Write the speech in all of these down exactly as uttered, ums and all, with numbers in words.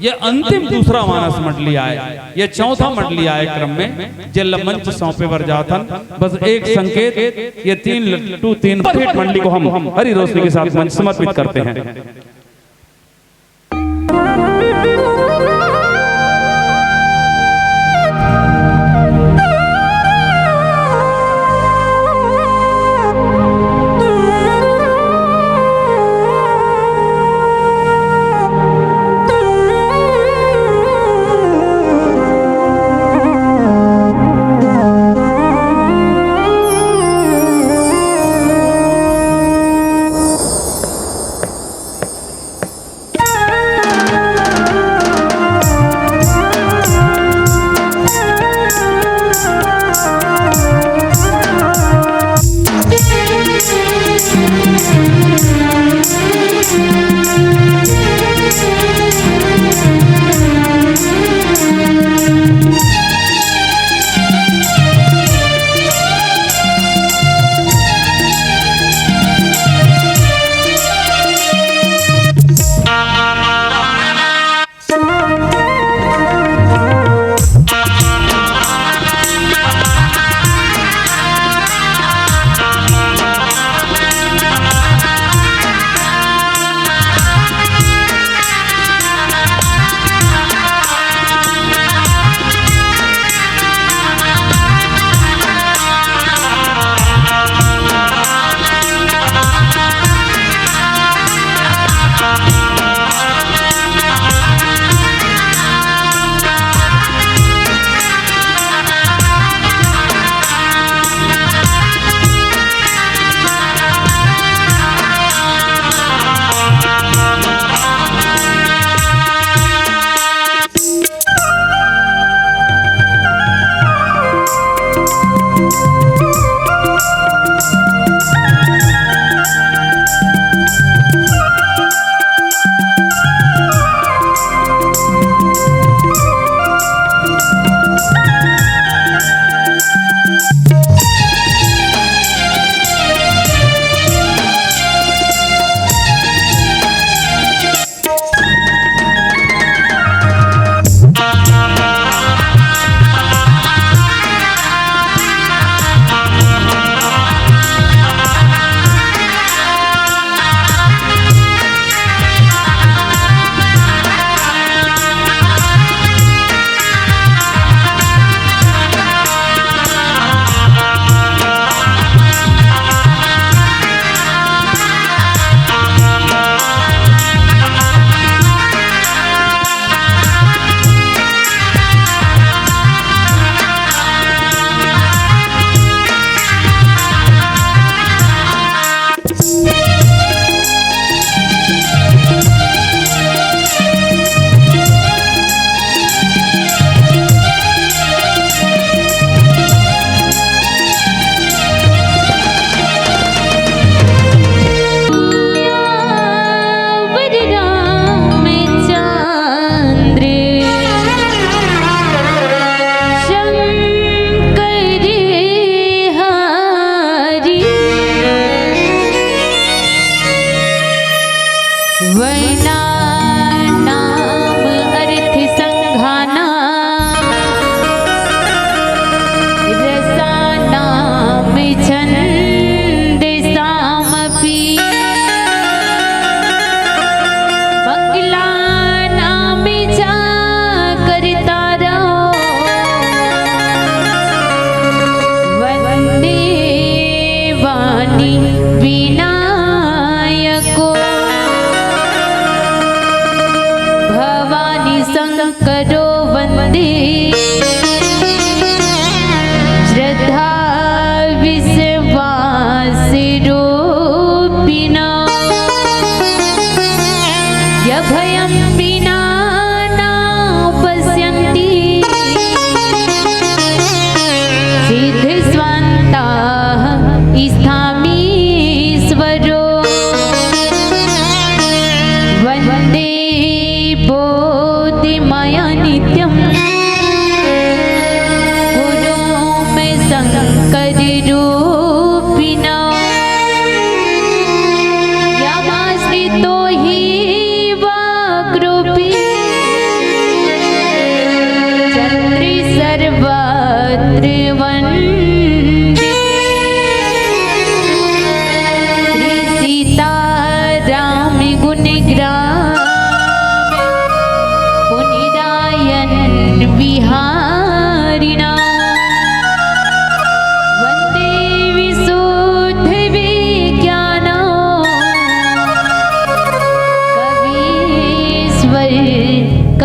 ये अंतिम दूसरा मानस मंडली आय, ये चौथा मंडली आय क्रम में, जेला मंच सौंपे बर जाथन। बस एक संकेत, ये तीन लट्टू, तीन सुपरहिट मंडली को हम हरी रोशनी के साथ मंच समर्पित करते हैं।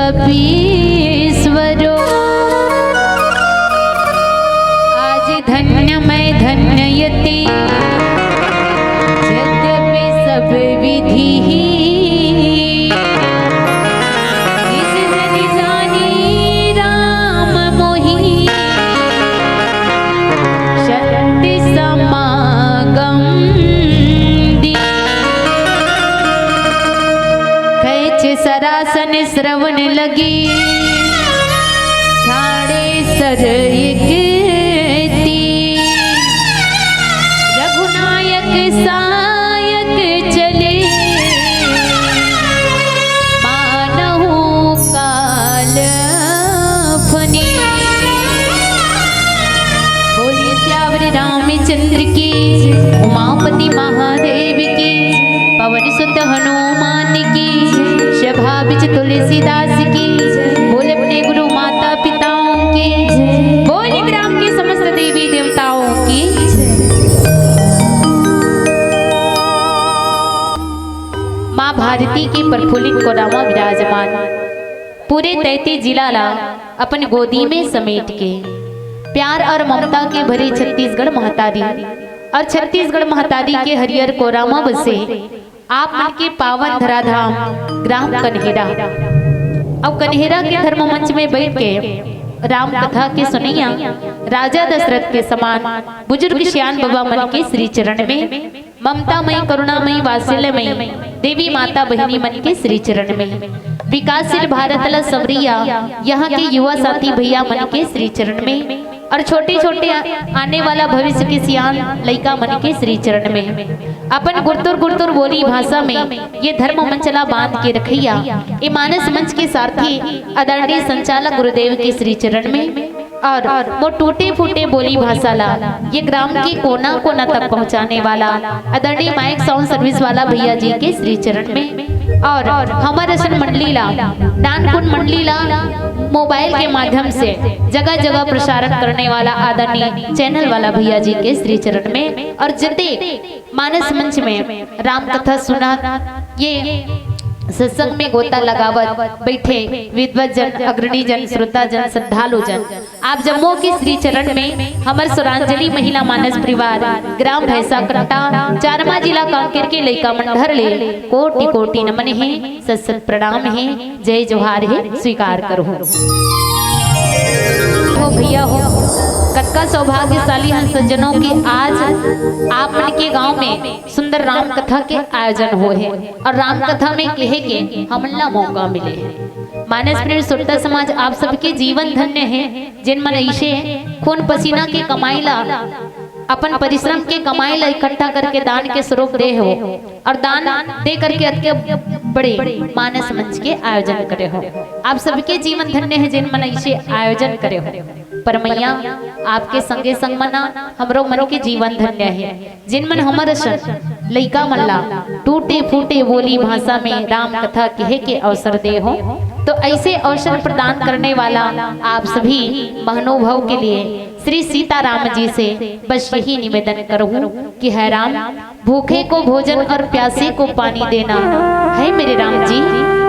कपीश्वरो। आज धन्य मैं धन्ययति यद्यपि सब विधि। निज जनि जानी राम मोहि शक्ति समागम दी। खैच सरासन श्रवण लगी छाड़े सर एक तीर। रघुनायक सायक चले मानहु काल फनी। बोलिए सियावर रामचंद्र की, उमापति महादेव की, पवन सुत हनुमान की, सभा बिच तुलसीदास की। बोले अपने गुरु माता पिताओं की। बोल ग्राम के समस्त देवी देवताओं की। माँ भारती की प्रफुल्लित कोरा म विराजमान, पूरे तैंतीस जिला ला अपन गोदी में समेट के, प्यार और ममता के भरे छत्तीसगढ़ महतारी और छत्तीसगढ़ महतारी के हरियर कोरा म बसे आप मन के पावन धराधाम ग्राम कन्हेरा। अब कन्हेरा के धर्म मंच में बैठ के राम कथा के सुनैया राजा दशरथ के समान बुजुर्ग सियान बाबा मन के श्री चरण में ममतामयी, करुणामयी, वात्सल्यमयी देवी माता बहिनी मन के श्री चरण में, विकासशील भारत ला संवरिया यहाँ के युवा साथी भैया मन के श्री चरण में, और छोटे-छोटे आ-, आने वाला भविष्य के सियान लइका मन के श्री चरण में, अपन गुरतुर गुरतुर बोली भाषा में ये धर्म मंच ला बांध के रखैया, ये मानस मंच के सारथी आदरणीय संचालक गुरुदेव के श्री चरण में, और मोर टूटे फूटे बोली भाषा ला ये ग्राम के कोना कोना तक पहुँचाने वाला आदरणीय माइक साउंड सर्विस वाला भैया जी के श्री चरण में, और हमर असन मंडली ला, नानकुन मंडली ला मोबाइल के माध्यम से जगह जगह प्रसारण करने वाला आदरणीय चैनल वाला भैया जी के श्री चरण में, और जितने मानस मंच में राम कथा सुना, ये सत्संग में गोता लगावत बैठे विद्वत जन, अग्रणी जन, श्रोता जन, श्रद्धालु जन, आप जम्मो के श्री चरण में हमर स्वरांजलि महिला मानस परिवार, ग्राम भैंसा कट्टा, चारमा जिला कांकेर के लइका मन डहर ले कोटि कोटि नमन हे, सत सत प्रणाम हे, जय जोहार हे, स्वीकार करहु। हो भैया हो, कतका सौभाग्यशाली हन सज्जनों कि आज आप मन के गांव में सुंदर राम कथा के आयोजन होए हे और राम कथा में कहे के हमन ला मौका मिले हे। मानस प्रेम सुरता समाज, आप सबके जीवन धन्य हे, जिन मन ऐसे खून पसीना के कमाई ला, अपन परिश्रम के कमाई ला इकट्ठा करके दान के स्वरूप दे हो और दान दे करके अतके बड़े मानस मंच के आयोजन करे हो। आप सबके जीवन धन्य हे, जिन मन ऐसे आयोजन करे हो। पर मैया, आपके संगे संग मना हमरो मन के जीवन धन्य हे, जिन मन हमर असन लइका मन ला टूटे फूटे बोली भाषा में राम कथा कहे के अवसर दे हो। तो ऐसे अवसर प्रदान करने वाला आप सभी महानुभाव के लिए श्री सीताराम जी से बस यही निवेदन करूँ कि हे राम, भूखे को भोजन और प्यासे को पानी देना। हे मेरे राम जी,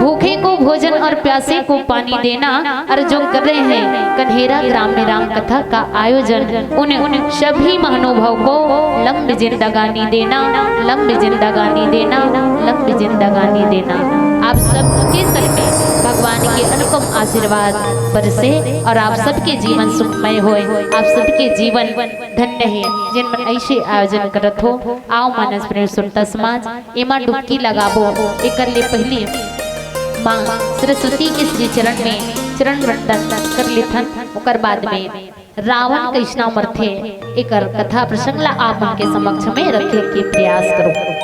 भूखे को भोजन और प्यासे को पानी देना, और जो कर रहे हैं कन्हेरा ग्राम में राम कथा का आयोजन, उन सभी महानुभाव को लंबी जिंदगानी देना, लंबी जिंदगानी देना, लंबी जिंदगानी देना। आप सबके सर में भगवान के अनुपम आशीर्वाद बरसे और आप सबके जीवन सुखमय होए, आप सबके जीवन धन्य हे, जिन मन ऐसे आयोजन करत हो। आओ मानस प्रेम सुरता समाज, एमा डुबकी लगाबो। एकर ले पहिली माँ सरस्वती के श्री चरण में चरण वंदन कर लेथन, ओकर बाद में रावण कइसना मरथे, एकर कथा प्रसंग ला आप मन के समक्ष में रखे के प्रयास करो।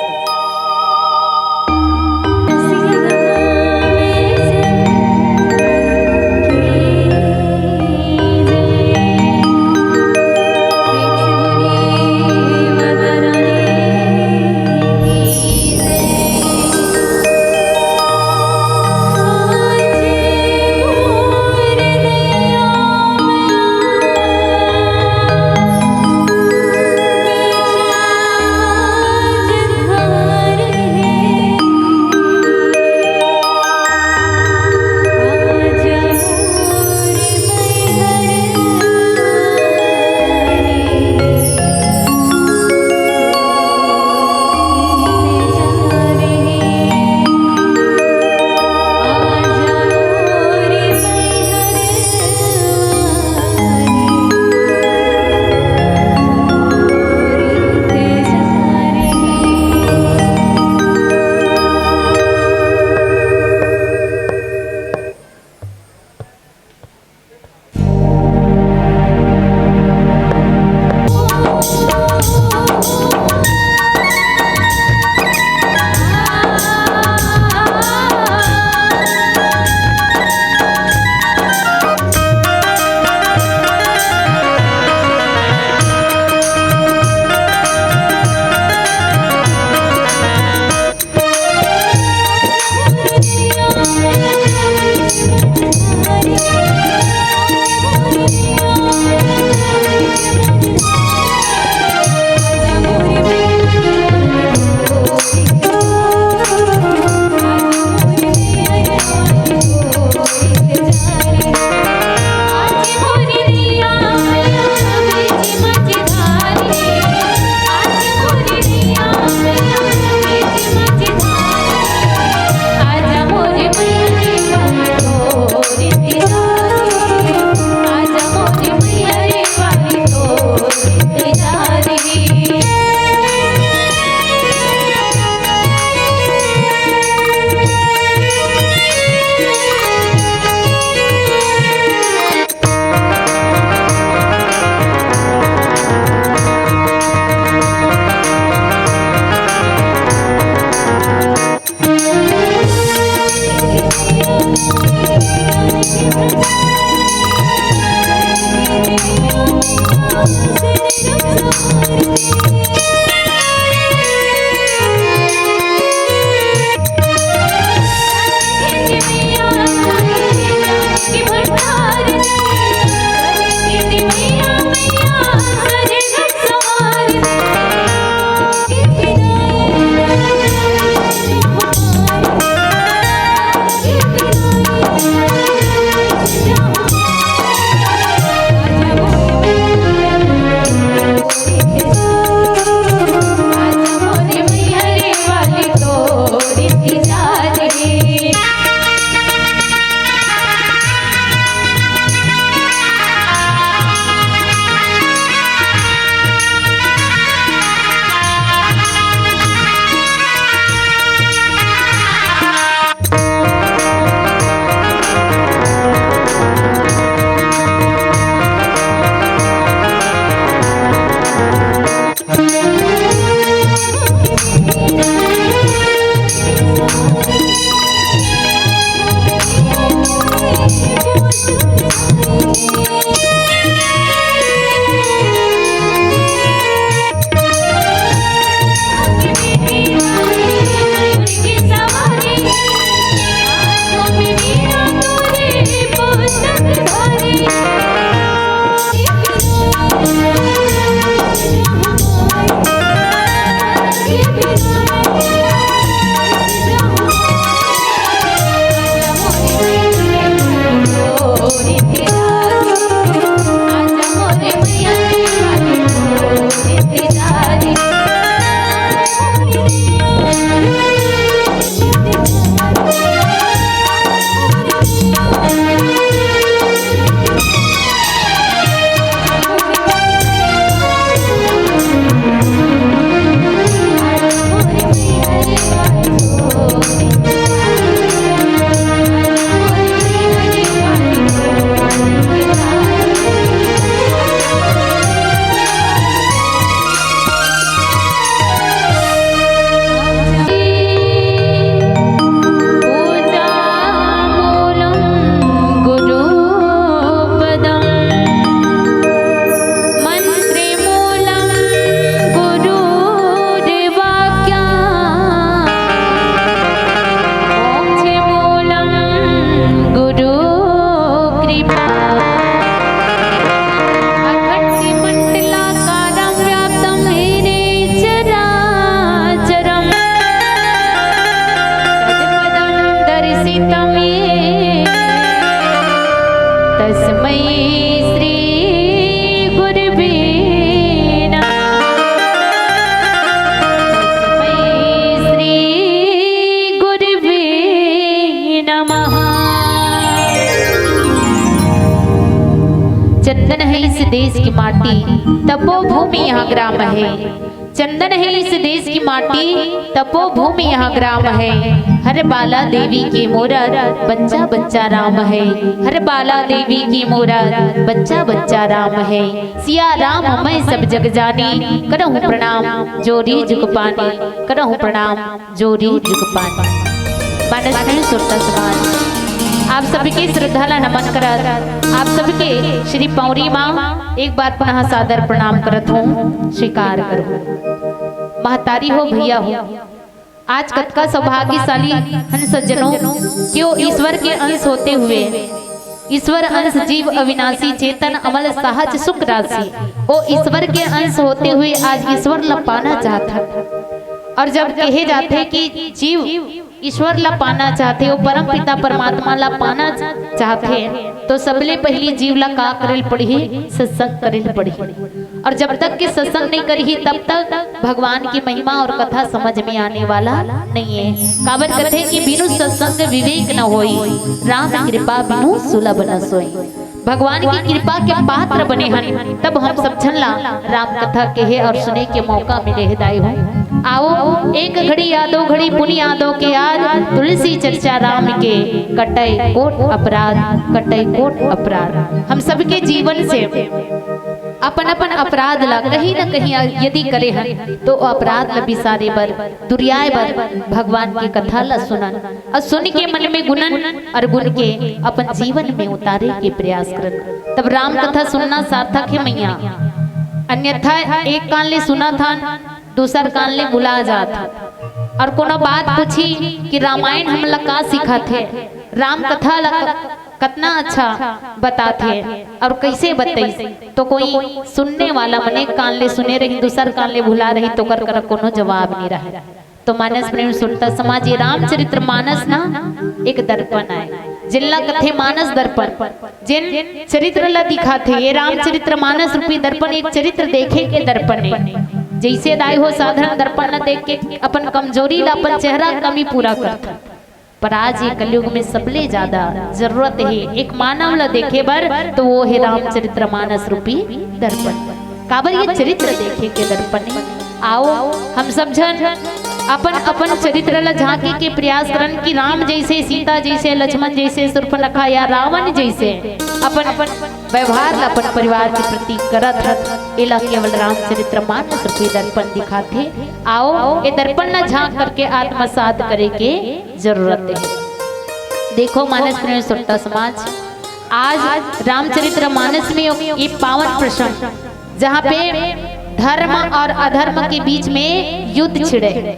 माटी, तपो भूमि यहाँ ग्राम है। चंदन है इस देश की माटी, तपो भूमि यहाँ ग्राम है। हर बाला देवी के मूरत, बच्चा बच्चा राम है। हर बाला देवी के मूरत, बच्चा बच्चा राम है। सिया राम मैं सब जग जानी, करहूँ प्रणाम जोरी जुग पानी, करहूँ प्रणाम जोरी जुग पानी। मानस में सुरता समाज, आप सभी के श्रद्धा ला नमन करत, आप सभी के श्री पौरी माँ एक बार पुनः सादर प्रणाम करत हूँ, स्वीकार करो। महतारी हो, भैया हो, आज कतका सौभाग्यशाली हन सज्जनों, कि वो ईश्वर के अंश होते हुए, ईश्वर अंश जीव अविनाशी चेतन अमल सहज सुख राशि, वो ईश्वर के अंश होते हुए आज ईश्वर ला पाना चाहत हन। और जब कहे जाथे कि जीव ईश्वर ला पाना चाहथे, वो परम पिता परमात्मा ला पाना चाहथे, तो सबले पहली जीव ला का करे ल पड़ही? सत्संग करे ल पड़ही। और जब तक के सत्संग नहीं करही, तब तक भगवान की महिमा और कथा समझ में आने वाला नहीं है। काबर कथे कि बिनु सत्संग विवेक न होई, राम कृपा बिनु सुलभ न सोई। भगवान की कृपा के पात्र बने हन, तब हम सब झन ला राम कथा कहे और सुने के मौका मिले हे दाई हो। आओ, एक घड़ी या दो घड़ी पुनि आदो के याद, तुलसी चर्चा राम के, कटै कोट अपराध, कटै कोट अपराध। हम सबके जीवन से अपन अपन अपराध ला कहीं न कहीं यदि करे हन, तो अपराध ला बिसारे बर, दुरियाए बर भगवान की कथा ला सुनन। अउ सुन के मन में गुनन अउ गुन के अपन जीवन में उतारे के प्रयास करन, तब राम कथा सुनना सार्थक हे मैया। अन्यथा एक कान ले सुनत हन, दूसर कान ले भुला जात हन। अउ कोनो बात पूछी कि रामायण हमला का सिखाथे, राम कथा ला क-, कतना अच्छा बताथे अउ कइसे बतइस, तो कोई सुनने वाला मन एक कान ले सुने रही, दूसर कान ले भुला रही, तो ओकर करा कोनो जवाब नहीं रहे। तो मानस प्रेम सुरता समाज, ये रामचरित्र मानस ना एक दर्पण आय, जेला कथे मानस दर्पण, जेन चरित्र ला दिखाथे। ये रामचरित्र मानस रूपी दर्पण एक चरित्र देखे के दर्पण हे। जइसे दाई हो साधारण दर्पण ला देख के अपन कमजोरी ला, अपन चेहरा कमी पूरा करथे, पर आज ये कलयुग में सबले ज्यादा जरूरत हे एक मानव ला देखे बर, तो वो हे रामचरित्र मानस रूपी दर्पण। काबर ये चरित्र देखे के दर्पण हे। आओ, हम सब झन अपन अपन चरित्र ला झांके के प्रयास करन कि राम जइसे, सीता जइसे, लक्ष्मण जइसे, शूर्पणखा या रावण जइसे अपन अपन व्यवहार ला अपन परिवार के प्रति करत हन, एला केवल रामचरित्र मानस रूपी दर्पण दिखाथे। आओ, ये दर्पण ला झांक करके आत्मसात करे के जरूरत हे। देखो मानस प्रेम सुरता समाज, आज रामचरित्र मानस में ये पावन प्रसंग, जहाँ पे धर्म और अधर्म के बीच में युद्ध छिड़े,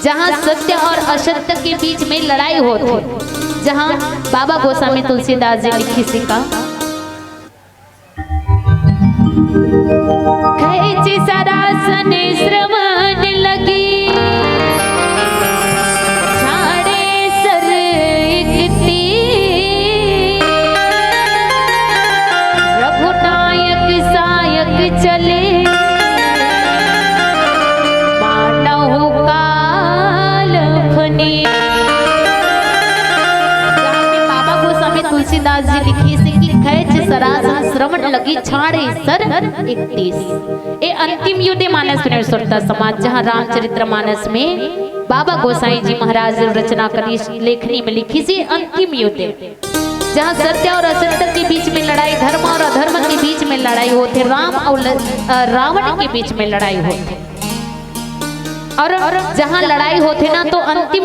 जहाँ सत्य और असत्य के बीच में लड़ाई होत हे, जहाँ बाबा गोस्वामी तुलसीदास जी लिखिस हे का, खैच सरासन श्रवण लगी, छाड़े सर एक तीर। रघुनायक सायक चले, मानहु काल फनी। जहाँ पे बाबा गोस्वामी तुलसीदास जी लिखिस हे कि खैच सरासन श्रवण लगी, छाड़े सर एक तीर। ए अंतिम युद्ध हे मानस प्रेम सुरता समाज, जहाँ रामचरित्र मानस में बाबा गोसाई जी महाराज रचना करिस, लेखनी में लिखिस हे अंतिम युद्ध हे, जहाँ सत्य और असत्य के बीच में लड़ाई, धर्म और अधर्म के बीच में लड़ाई होत हे, राम और ल-, अ, रावण के बीच में लड़ाई होत हे। और जहाँ लड़ाई होत हे ना, तो अंतिम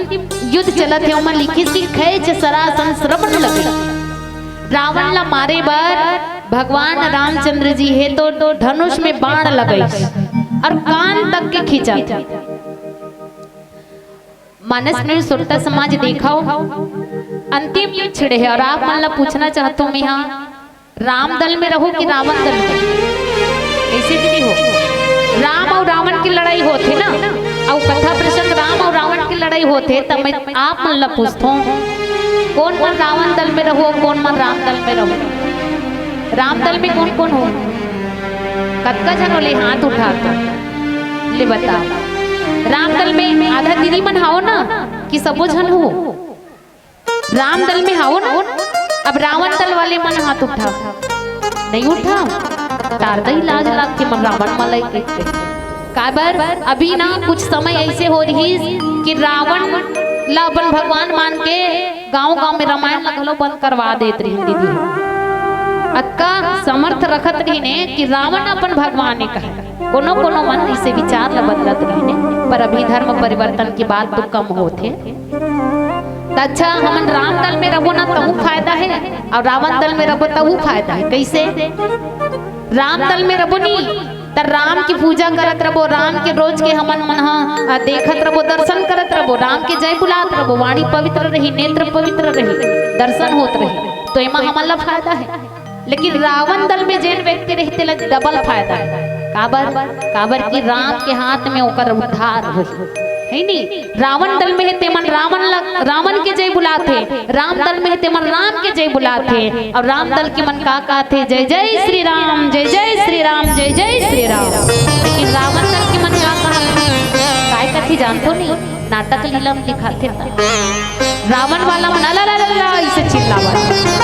युद्ध चलत हे, ओमा लिखिस कि खैच सरासन श्रवण लगी। रावण ला मारे बर भगवान रामचंद्र जी हे तो धनुष में बाण लगइस और कान तक के खींचत हे। मानस प्रेम सुरता समाज देखव, अंतिम युद्ध छिड़े हे और आप मन ला पूछना चाहत हूँ मैं, हाँ, राम दल में रहो कि रावण दल में? ऐसे भी नहीं हो। राम और रावण की लड़ाई होत हे ना, और कथा प्रसंग राम और रावण की लड़ाई होत हे, तब मैं आप मन ला पूछत हूँ, कोन मन रावण दल में रहो, कोन मन राम दल में रहो? राम दल में कोन कोन हो? कतका झन हो ले हाथ उठा तो? ले बता, राम दल में आधा दीदी मन हाओ ना कि सबो झन हो? राम दल में हाओ ना? अब रावण दल वाले मन हाथ उठा, नहीं उठा? शारदा ही लाज लागथे मन रावण मला कहिथे। काबर अभी ना कुछ समय ऐसे हो रहिस कि रावण ला अपन भगवान मान के गांव-गांव में रामायण ला घलो बंद करवा देत रहिन दीदी। अतका समर्थ रखत रहिने कि रावण अपन भगवान ए कहे। कोनो कोनो मन इसे विचार ला बदलत रहिने, पर अभी धर्म परिवर्तन के बाद तो कम होथे। त अच्छा, हमन राम दल में रबो ना तहू फायदा हे, अउ रावण दल में रबो तहू फायदा हे। कइसे? राम दल में रबो नी, त राम की पूजा करत रबो, राम के रोज के हमन मन ह, अ, देखत रबो, दर्शन करत रबो, राम के जय बुलात रबो, वाणी पवित्र रही, नेत्र पवित्र रही, दर्शन होत रही, तो एमा हमन ला फायदा हे। लेकिन रावण दल में जेन व्यक्ति रही, तेला डबल फायदा हे। काबर? काबर कि राम के हाथ में ओकर उद्धार हो, हे नी? रावण दल में हे तेमन रावण ल-, रावण के जय बुलाथे, राम दल में हे तेमन राम के जय बुलाथे, अउ राम दल के मन का कहथे, "जय जय श्री राम, जय जय श्री राम, जय जय श्री राम।" लेकिन रावण दल के मन का कहथे, काय कथे जानथो नी? नाटक लीला में दिखाथे त रावण वाला मन अला ला ला ला इसे चिल्लावत,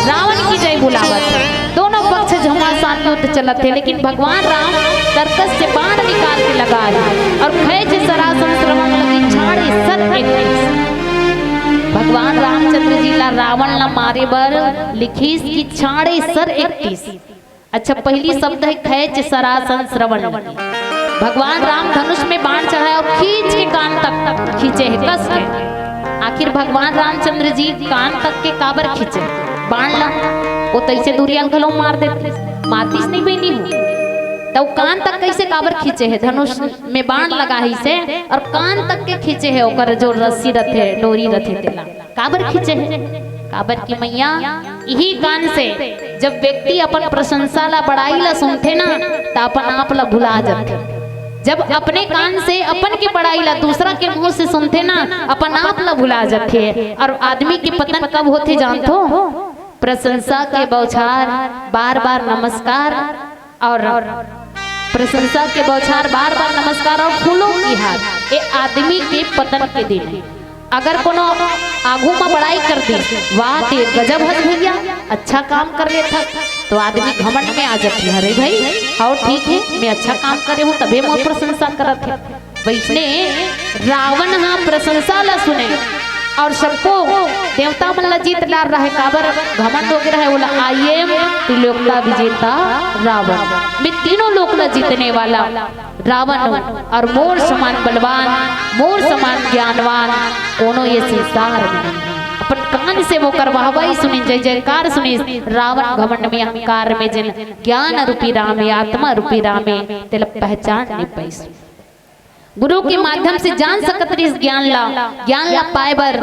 रावण की जय बुलावत, दोनों पक्ष घमासान युद्ध चलत हे, लेकिन भगवान राम तरकस से बाण निकाल के लगा हे अउ खैंच सरासन श्रवण लगी छाड़े सर एकतीस। भगवान रामचंद्र जी ला रावण ला मारे बर लिखिस कि छाड़े सर एकतीस। अच्छा, पहली शब्द हे खैंच सरासन श्रवण लगी। भगवान राम धनुष में बाण चढ़ाए अउ खींच के कान तक खींचे हे, कस के। आखिर भगवान रामचंद्र जी कान तक के काबर खींचे बाण ला? ओ तइसे दूरिया घलो मार देतिस, मारतिस नहीं बहिनी हो। त ओ कान तक कइसे काबर खींचे हे? धनुष में बाण लगा हे इसे, अउ कान तक के खींचे हे, ओकर जो रस्सी रथे, डोरी रथे तेला। काबर खींचे हे? काबर कि मैया, इही कान से जब व्यक्ति अपन प्रशंसा ला, बड़ाई ला सुनथे ना, त अपन आप ला भुला जाथे। जब अपने कान से अपन के बड़ाई ला दूसरा के मुंह से सुनथे ना, अपन आप ला भुला जाथे। अउ आदमी के पतन कब होथे जानथो? प्रशंसा के बौछार, बार बार नमस्कार अउ प्रशंसा के बौछार, बार बार नमस्कार अउ फूलों की हार, ये आदमी के पतन के दिन हे। अगर कोनो आगू म बड़ाई कर दे, "वाह, ते गजब हस भैया, अच्छा काम कर लेथस," तो आदमी घमंड में आ जाथे, "अरे भाई, हव ठीक हे, मैं अच्छा काम करे हूँ, तभे मोर प्रशंसा करत हे।" वइसने रावण ह प्रशंसा ला सुने अउ सबको देवता मन ला जीत डार रहे, काबर घमंड हो गे रहे, बोला, "I am त्रिलोकता विजेता रावण, मैं तीनों लोक ला जीतने वाला रावण हूँ अउ मोर समान बलवान, मोर समान ज्ञानवान कोनो ये संसार में नहीं हे।" अपन कान से ओकर वाहवाही सुनिस, जय जयकार सुनिस। रावण घमंड में, अहंकार में जेन ज्ञान रूपी राम हे, आत्मा रूपी राम हे, तेला पहचान नहीं पाइस। गुरु के माध्यम से जान सकत रहिस ज्ञान ला, ज्ञान ला पाए बर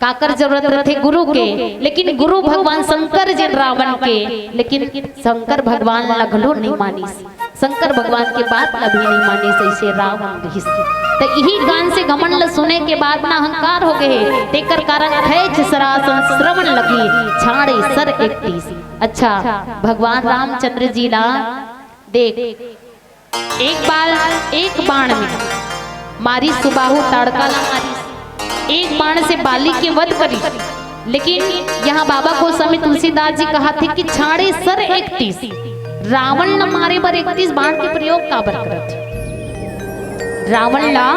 काकर जरूरत रथे? गुरु के। लेकिन गुरु भगवान शंकर जेन रावण के, लेकिन शंकर भगवान ला घलो नहीं मानिस, शंकर भगवान के बात ला भी नहीं मानिस, अइसे रावण रिहिस। त इही कान से घमंड ला सुने के बाद ना अहंकार हो गे हे, तेकर कारण खैंच सरासन श्रवण लगी, छाड़े सर एकतीस। अच्छा, भगवान रामचंद्र जी ला देख, एक बार एक बाण में मारिस, सुबाहु ताड़का ला मारिस, एक बाण से बाली के वध करिस। लेकिन यहाँ बाबा गोस्वामी तुलसीदास जी कहत हे कि छाड़े सर एकतीस, रावण ला मारे बर एकतीस बाण के प्रयोग काबर करत हे? रावण ला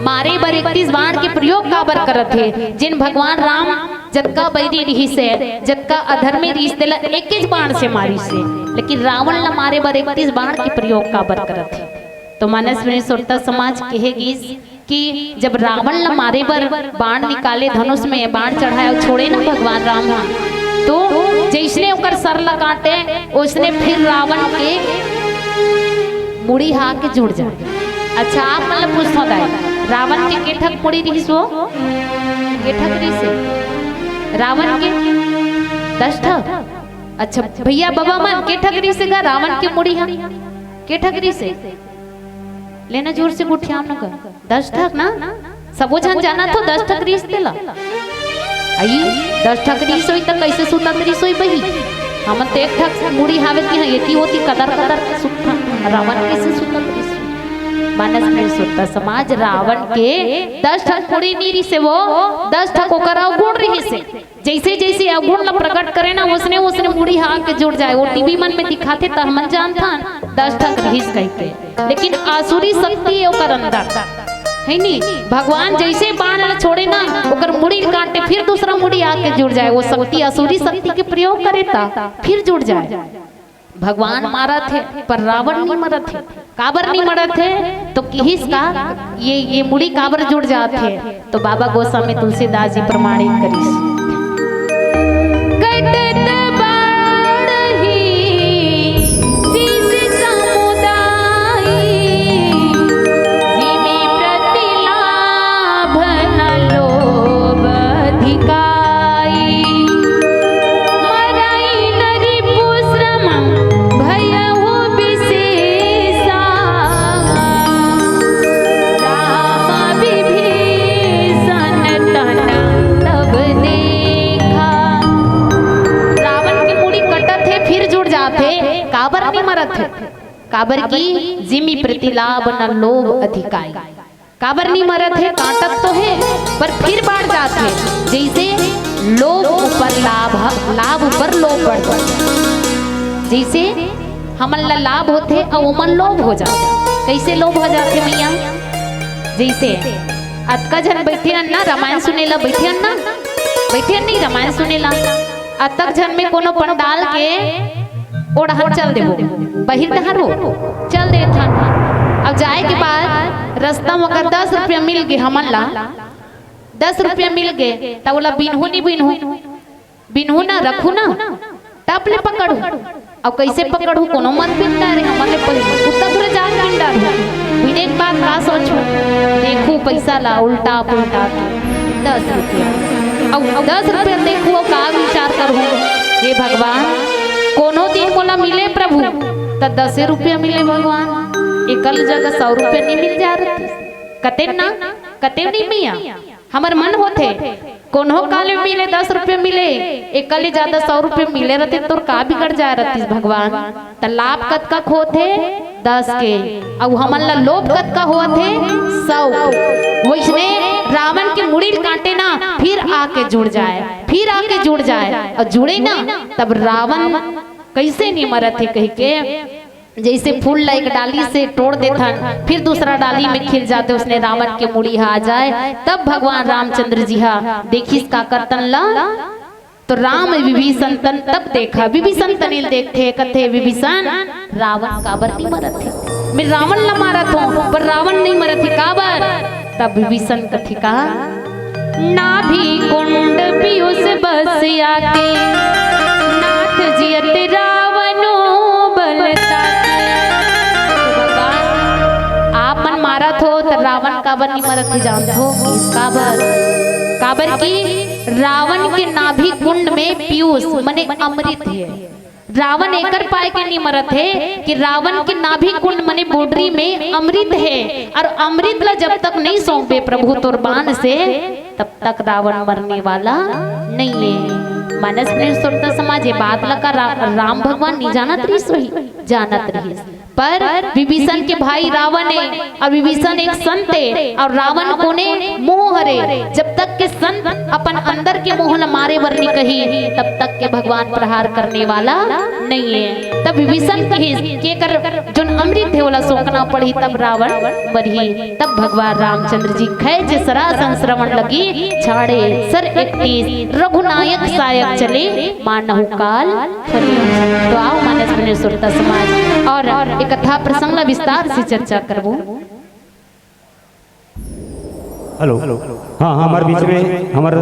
मारे बर एकतीस बाण के प्रयोग काबर करत हे? जेन भगवान राम जतका बैरी रिहिस हे, जतका अधर्मी रिहिस, तेला एकेच बाण से मारिस हे, लेकिन रावण ला मारे बर एकतीस बाण के प्रयोग काबर करत हे? तो मानस में श्रोता समाज कहे गिस कि जब रावण ला मारे बर बाण निकाले, धनुष में बाण चढ़ाए अउ छोड़े ना भगवान राम ह, तो जइसने ओकर सर ला काटे, ओइसने फिर रावण के मुड़ी हा के जुड़ जाए। अच्छा, आप मन ला पूछथव दाई, रावण के के ठक मुड़ी रिहिस हो? के ठक रिहिस हे? रावण के दस ठक। अच्छा भैया, बबा मन, के ठक रिहिस हे गा रावण के मुड़ी हा? के ठक रिहिस हे? लेना जोर से गोठियाव ना गा। दस ठक ना? सबो झन जानथव दस ठक रिहिस तेला। अई, दस ठक रिहिस होही त कइसे सुतत रिहिस होही बही? हमन तो एक ठक मुड़ी हावे कि हाँ, एती ओती कदर कदर के सुतथन। रावण कइसे सुतत रिहिस होही? मानस में सुरता समाज, रावण के दस ठक मुड़ी नी रिसे, वो दस ठक ओकर अवगुण रिसे। जैसे जैसे अवगुण ला प्रकट करे ना, उसने उसने मुड़ी हा आके जुड़ जाए। वो टीवी मन में दिखाथे त हमन जानथन दस ठक रिहिस कहिके, लेकिन आसुरी शक्ति हे ओकर अंदर, है नी? भगवान जैसे बाण ला छोड़े ना, ओकर मुड़ी काटे, फिर दूसरा मुड़ी आके जुड़ जाए। वो शक्ति, आसुरी शक्ति के प्रयोग करे त फिर जुड़ जाए। भगवान मारत हे, पर रावण नहीं मरत हे। काबर नहीं मरत हे? तो किहिस का, ये ये मुड़ी काबर जुड़ जात हे? तो बाबा गोस्वामी तुलसीदास जी प्रमाणित करिस। कटत बाण ही शीश समुदाई, जिमि प्रतिलाभ न लोभ अधिकाई। मरई न रिपु श्रम भयउ विशेषा। राम विभीषण तन तब देखा। रावण के मुड़ी कटत हे, फिर जुड़ जात हे। काबर नहीं मरत हे? काबर कि जिमि प्रतिलाभ न लोभ अधिकाई। काबर नहीं मरत हे? काटत तो हे, पर फिर बढ़ जात हे। जैसे लोभ ऊपर लाभ, लाभ ऊपर लोभ बढ़ जात हे। जैसे हमन ला लाभ होथे अउ ओमन लोभ हो जाथे। कैसे लोभ हो जाथे मैया? जैसे अतका झन बैठे हन ना, रामायण सुने ला बैठे हन ना, बैठे हन नहीं रामायण सुने ला, अतक झन में कोनो पंडाल के ओड़हन चल देबो, बहिर डहर हो चल देथन। अब जाए के बाद रस्ता में अगर दस रुपया मिल गे हमन ला, दस रुपया मिल गे, त ओला बिनहू नहीं बिनहू, बिनहू ना, रखू ना, टप ले पकड़ू। अब कैसे पकड़ू? कोनो मन बिन डारे, हमन ले पहिले कुत्ता धुरे जान बिन डारे। बिने के बाद का सोचू? देखू पैसा ला उल्टा पुल्टा के दस रुपया। अब दस रुपया देखू, अब का विचार करू? हे भगवान, कोनो दिन मोला मिले प्रभु, त दसे रुपया मिले भगवान, एकल जगह सौ रुपया नहीं मिल जा रहे। कते ना, कते नहीं मिया। हमर मन होथे, कोनो काल में मिले दस रुपये मिले, एकर ले ज्यादा सौ रुपये मिले रहते, तोर का बिगड़ जाए रहतिस भगवान? त लाभ कतका होथे? दस के। अउ हमन ला लोभ कतका होथे? सौ के। वैसने रावण के मुड़ी ल काटे ना, फिर आके जुड़ जाए, फिर आके जुड़ जाए, अउ जुड़े ना, तब रावण कैसे नहीं मरत हे कहिके जैसे फूल ला एक डाली से तोड़ देथन, फिर दूसरा डाली में खिल जाथे, उसने रावण के मुड़ी हा आ जाए, तब भगवान रामचंद्र जी हा देखिस का करतन ला, तो राम विभीषण तन तब देखा। विभीषण तनिल देखथे, कथे, "विभीषण, रावण काबर नहीं मरत हे? मैं रावण ला मारत हूँ, पर रावण नहीं मरत हे, काबर?" तब विभीषण कथे का, "नाभि कुंड पीयूष बस आके, नाथ जियत रावणो बल ताके।" भगवान, आप मन मारत हो त रावण काबर नहीं मरत हे जानत हो? काबर? काबर कि रावण के नाभि कुंड में पीयूष मने अमृत हे। रावण एकर पाए के नहीं मरत हे कि रावण के नाभि कुंड मने बोडरी में अमृत हे, और अमृत ला जब तक नहीं सौंपे प्रभु तोर बाण से, तब तक रावण मरने वाला नहीं है। मानस में सुरता समाज, ये बात ला का रा-, राम भगवान नहीं जानत रहिस? वही जानत रहिस। पर विभीषण के भाई रावण है, और विभीषण एक संत है, और रावण कोने? मोह हरे। जब तक के संत अपन अंदर के मोह ल मारे बर नहीं कही, तब तक के भगवान प्रहार करने वाला नहीं है। तब विभीषण कहिस कि एकर जोन अमृत है, ओला सोखना पड़ही, तब रावण मरही। तब भगवान रामचंद्र जी खैज सरासन श्रवण लगी, छाड़े सर इकतीस, रघुनायक सायक चले, मानहु काल फले। तो आओ मानस बने सुरता समाज और एक कथा प्रसंग ला विस्तार से चर्चा करबो। हेलो, हाँ, हमारे बीच में हमारे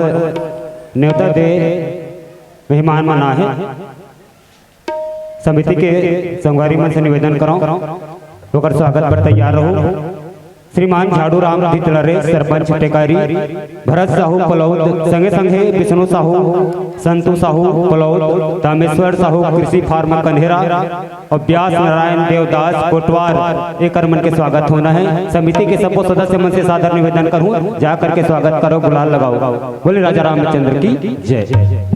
नेवता दे मेहमान मन आए हैं। समिति के संगवारी मन से निवेदन करो, ओकर स्वागत पर तैयार रहो। श्रीमान झाड़ू राम धितलरे, सरपंच टेकारी, भरत साहू पलौद, संगे संगे विष्णु साहू, संतु साहू पलौद, तामेश्वर साहू कृषि फार्म कन्हेरा और व्यास नारायण देवदास कोटवार, एकर मन के स्वागत होना है। समिति के सबो सदस्य मन से सादर निवेदन करूं, जा करके स्वागत करो, गुलाल लगाओ। बोले राजा रामचंद्र की जय।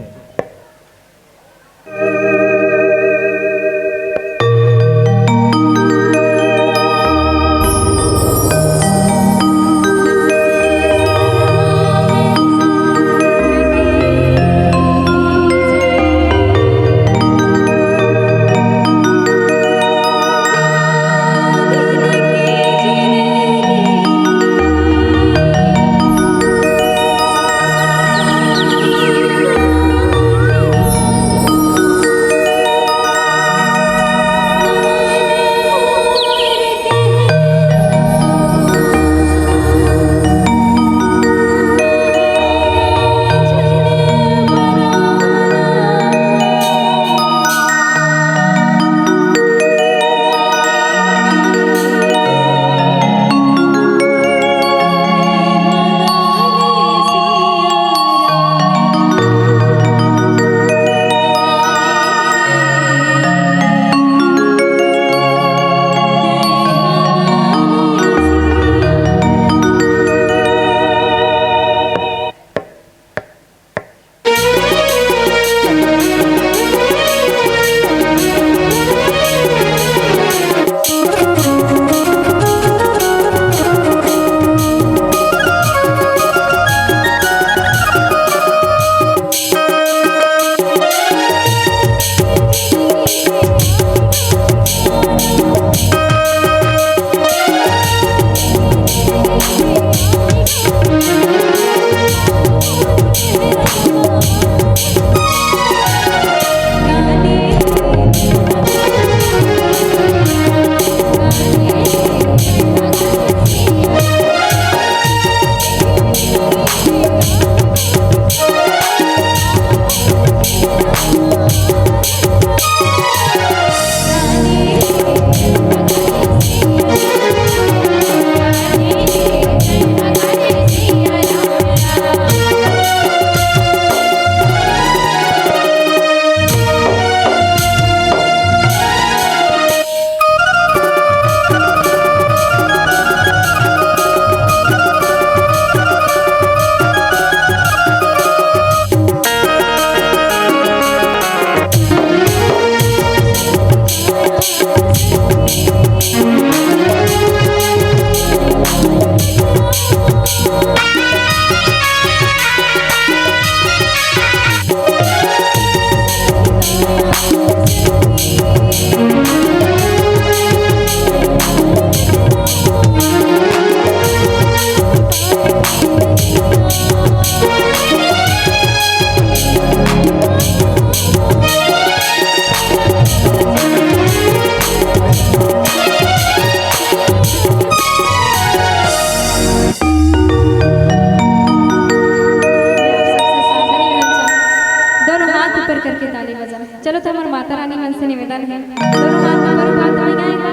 निवेदन है, दोनों हाथ ऊपर उठा के गाएगा।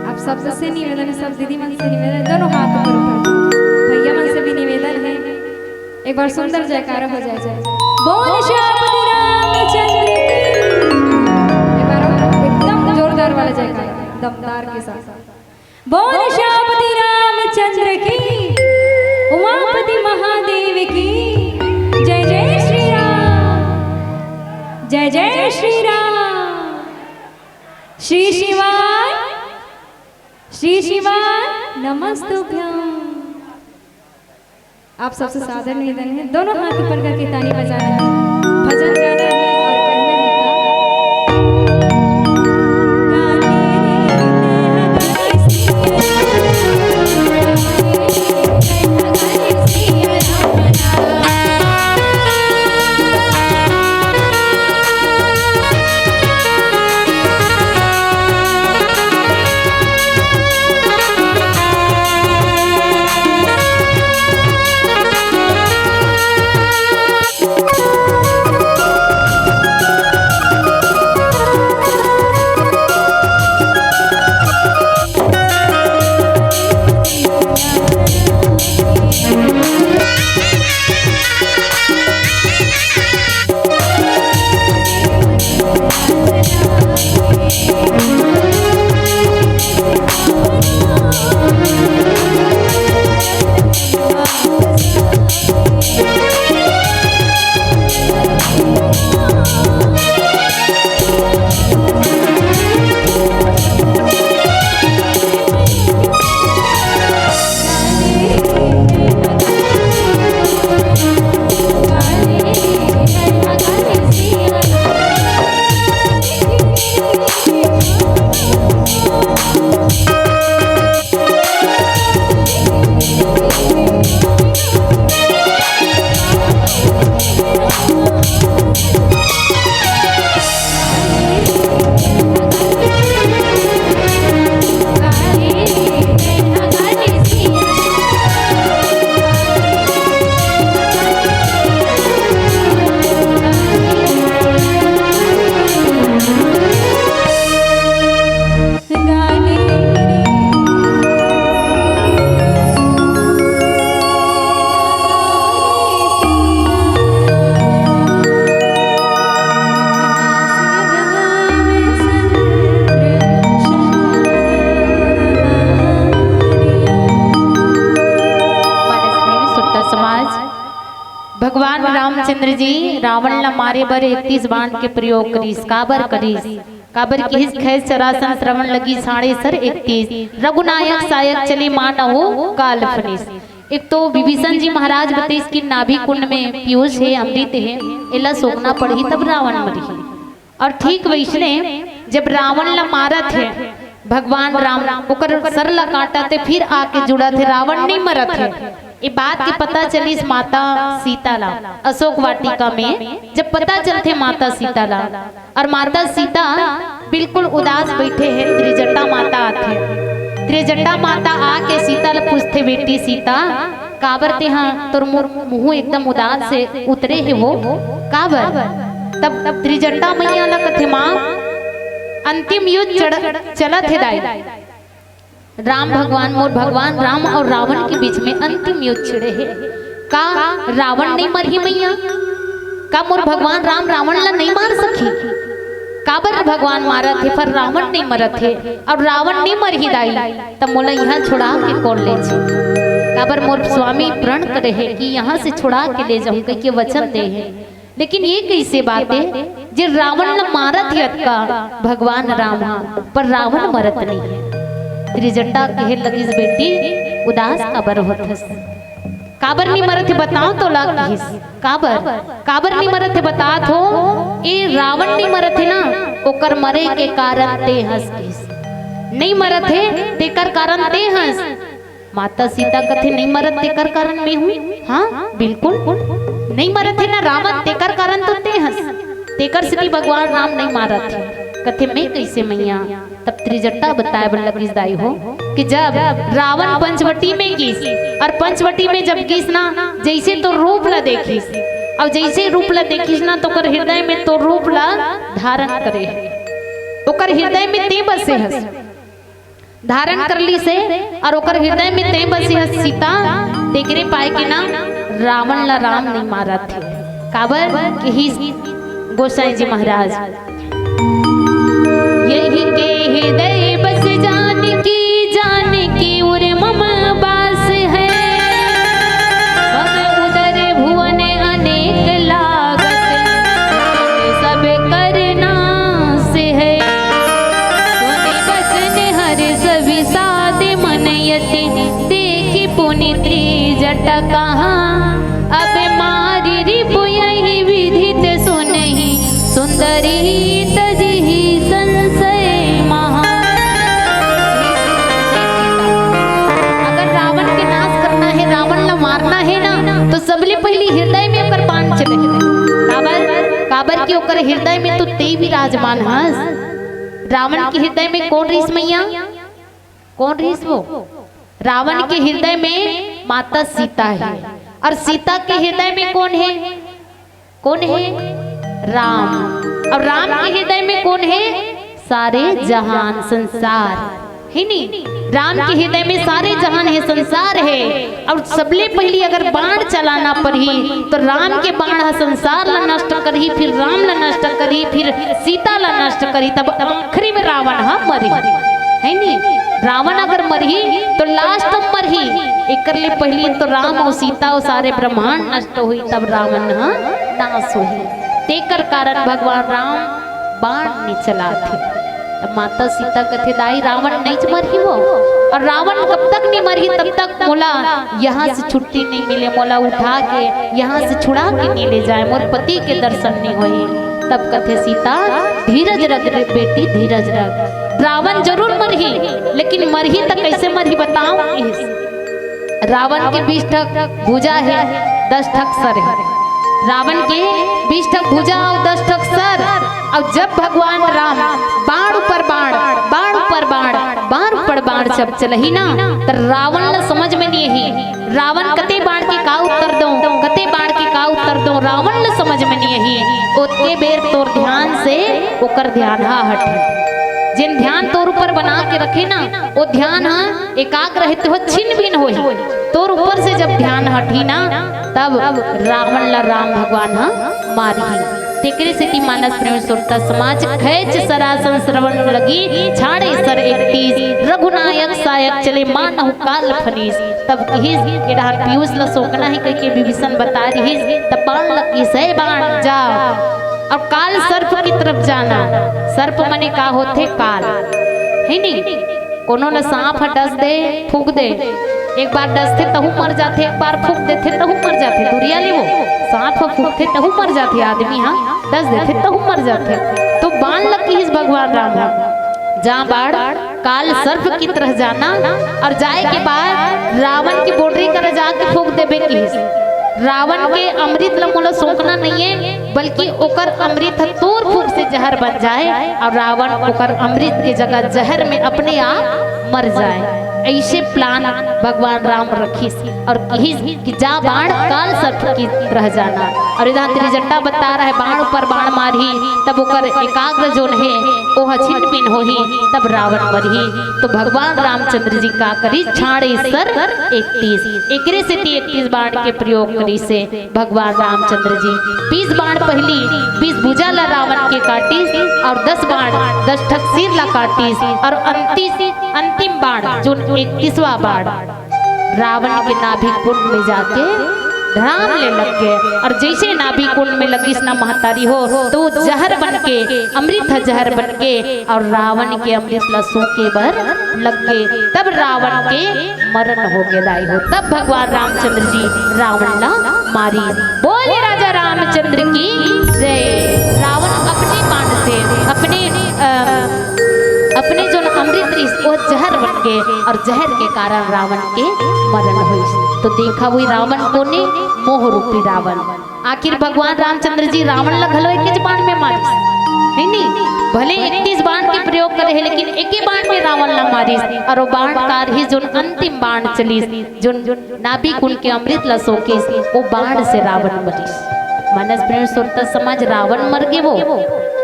आप सबसे निवेदन है, सब दीदी मन से निवेदन, दोनों हाथ ऊपर उठा, भैया मन से भी निवेदन है, एक बार सुंदर जयकारा हो जाए, जय। बोल श्यामपति रामचंद्र की। एक बार और एकदम जोरदार वाला जयकारा, दमदार के साथ। बोल श्यामपति रामचंद्र की, उमापति महादेव की। जय जय श्री राम, जय जय श्री राम। श्री शिवाय, श्री शिवाय नमस्तुभ्यं। आप सबसे सादर निवेदन है, दोनों हाथ ऊपर करके ताली बजाना है, भजन गाना है और कहना है का। मानस में सुरता समाज। भगवान रामचंद्र जी रावण ला मारे बर इकतीस बाण के प्रयोग करिस। काबर करिस? काबर किहिस, खैस चरासन श्रवण लगी साढ़े सर इकतीस, रघुनायक सायक चले मानहु काल फनिस। एक तो विभीषण जी महाराज बतइस कि नाभि कुंड में पीयूष हे, अमृत हे, एला सोखना पड़ही तब रावण मरही। और ठीक वैसने जब रावण ला मारत हे भगवान राम, ओकर सर ला काटत हे, फिर आके जुड़त हे, रावण नहीं मरत हे। ये बात के पता चलिस माता सीता ला अशोक वाटिका में। जब पता चलथे माता सीता ला, और माता सीता बिल्कुल उदास बैठे हे, त्रिजटा माता आथे। त्रिजटा माता आके सीता ला पूछथे, "बेटी सीता, काबर तेहा तोर मुंह, मुंह एकदम उदास से उतरे हे वो, काबर?" तब त्रिजटा मैया ला कथे, "माँ, अंतिम युद्ध चढ़-, चलत हे दाई, राम भगवान, मोर भगवान राम और रावण के बीच में अंतिम युद्ध छिड़े हे। का रावण नहीं मरही मैया? का मोर भगवान राम रावण ला नहीं मार सकही? काबर भगवान मारत हे पर रावण नहीं मरत हे, और रावण नहीं मरही दाई, तब मोला यहाँ छुड़ा के कोन ले जी? काबर मोर स्वामी प्रण करे हे कि यहाँ से छुड़ा के ले जाऊं, कहिके वचन दे हे।" लेकिन ये कैसे बात हे जे रावण ला मारत हे अतका भगवान राम हा, पर रावण मरत नहीं हे? त्रिजटा कहे लगिस, "बेटी, उदास काबर होथस? काबर नहीं मरत हे बताओ तो?" ला कहिस, "काबर, काबर नहीं मरत हे बतात हो? ए रावण नहीं मरत हे ना, ओकर मरे के कारण ते हस," कहिस। "नहीं मरत हे, तेकर कारण ते हस।" माता सीता कथे, "नहीं मरत तेकर कारण मैं हूँ।" हाँ, बिल्कुल। नहीं मरत हे ना रावण, तेकर कारण तो ते हस। तेकर सेती भगवान राम नहीं मारत हे। कथे, "मैं कैसे मैया?" तब त्रिजटा बताए बर लगिस दाई हो कि जब रावण पंचवटी में गिस, और पंचवटी में जब गिस ना, जैसे तो रूप ला देखिस, अउ जइसे रूप ला देखिस ना, त ओकर हृदय में तोर रूप ला धारण करे हे। ओकर हृदय में तें बसे हस, धारण कर लिस हे, अउ ओकर हृदय में तें बसे हस सीता, तेकरे पाय के ना रावण ला राम नइ मारत हे। काबर? किहिस गोसाई जी महाराज, यहि के हृदय बस जानकी, जानकी उर मम बास है। मम उदर भुवन अनेक लागत, सब कर नास है। सुनि बचन हर्ष विषाद मन यति, देखि पुनि त्रिजटा कहा। अब मारि रिपु यहि विधित सुनहि, सुंदरी तजहि संशय महा। अगर रावण के नाश करना हे, रावण ला मारना हे ना, त सबले पहिली हृदय में ओकर बाण चले। काबर? काबर कि ओकर हृदय में तो तें विराजमान हस। रावण के हृदय में कोन रिहिस मइया? कोन रिहिस वो? रावण के हृदय में माता सीता हे। अउ सीता के हृदय में कोन हे? कोन हे? राम। अउ राम के हृदय में कोन हे? सारे जहान, संसार, हे नी? राम के हृदय में सारे जहान हे, संसार हे। अउ सबले पहिली अगर बाण चलाना परही, त राम के बाण ह संसार ला नष्ट करही, फिर राम ला नष्ट करही, फिर सीता ला नष्ट करही, तब आखिरी में रावण ह मरही, हे नी? रावण अगर मरही, त last म मरही। एकर ले पहिली त राम अउ सीता अउ सारे ब्रह्मांड नष्ट होही, तब रावण ह नाश होही। तेकर कारण भगवान राम बाण नइ चलाथे। तब माता सीता कथे, "दाई, रावण नइच मरही वो, अउ रावण कब तक नइ मरही, तब तक मोला यहाँ से छुट्टी नइ मिले, मोला उठा के यहाँ से छुड़ा के नइ ले जाए, मोर पति के दर्शन नइ होही।" तब कथे सीता, "धीरज रख रे बेटी, धीरज रख। रावण जरूर मरही, लेकिन मरही त कइसे मरही, बताओ?" रावण के बीस ठक भुजा हे, दस ठक सर हे। रावण के बीस ठक भुजा अउ दस ठक सर। अउ जब भगवान राम बाण ऊपर बाण, बाण ऊपर बाण, बाण ऊपर बाण जब चलही ना, त रावण ला समझ में नइ आही। रावण कते बाण के का उत्तर दंव, कते बाण के का उत्तर दंव, रावण ला समझ में नइ आही। ओतके बेर तोर ध्यान से ओकर ध्यान ह हटही। जेन ध्यान तोर ऊपर बना के रखे ना, ओ ध्यान ह एकाग्र हे, त ओ छिन भिन होही। तोर ऊपर से जब ध्यान हटही ना, तब रावण ला राम भगवान ह मारही। तेकरे सेती मानस प्रेमी श्रोता समाज, खैंच सरासन श्रवण लगी, छाड़े सर एकतीस, रघुनायक सायक चले, मानहु काल फनीस। तब किहिस, ए डहर पीयूष ल सोकना हे कहिके विभीषण बता रिहिस, तब बाण लगिस, "हे बाण, जा, अउ काल सर्प की तरफ जाना।" सर्प मने का होथे? काल, हे नी? कोनो ल सांप ह डस दे, फूंक दे, एक बार डसथे तहू मर जाथे, एक बार फूंक देथे तहू मर जाथे। दुरिहा ले वो सांप ह फूंकथे तहू मर जाथे, आदमी ह डस देथे तहू मर जाथे। तो बाण ल किहिस भगवान राम ह, "जा बाण, काल सर्प की तरह जाना, अउ जाए के बाद रावण के बोंडरी करा जाके फूंक देबे," किहिस। "रावण के अमृत ल मोला सोकना नइये, बल्कि ओकर अमृत ह तोर फूंक से जहर बन जाए अउ रावण ओकर अमृत के जगह जहर में अपने आप मर जाए।" अइसे plan भगवान राम रखिस अउ किहिस कि "जा बाण, काल सर्प की तरह जाना।" अउ इहाँ त्रिजटा बता रहा हे, बाण ऊपर बाण मारही, तब ओकर एकाग्र जोन हे, ओह छिन भिन होही, तब रावण मरही। तो भगवान रामचंद्र जी का करिस, छाड़े सर एकतीस, एकरे सेती एकतीस बाण के प्रयोग करिस हे। भगवान रामचंद्र जी बीस बाण पहिली, बीस भुजा ला रावण के काटिस अउ दस बाण, दस ठक सिर ला काटिस अउ अंतिस, अंतिम बाण जोन एकतीसवाँ बाण रावण के नाभि कुंड में जाके धड़ाम ले लग गे अउ जइसे नाभि कुंड में लगिस ना महतारी हो, तो जहर बन के, अमृत ह जहर बन के अउ रावण के अमृत ला सोखे बर लग गे। तब रावण के मरण हो गे दाई हो। तब भगवान रामचंद्र जी रावण ला मारिस। बोले राजा रामचंद्र की जय। रावण अपने बाण से, अपने, अ, अपने जोन अमृत रिस, वो जहर बन गे अउ जहर के कारण रावण के मरण होइस। तो देखा वही रावण कोने, मोह रूपी रावण। आखिर भगवान रामचंद्र जी रावण ला घलो एकेच बाण में मारिस, हे नी? भले एकतीस बाण के प्रयोग करे हे, लेकिन एके बाण में रावण ला मारिस। अउ वो बाण का रिहिस, जोन अंतिम बाण चलिस, जोन नाभि कुंड के अमृत ला सोकिस, वो बाण से रावण मरिस। मानस प्रेम श्रोता समाज, रावण मर गे वो।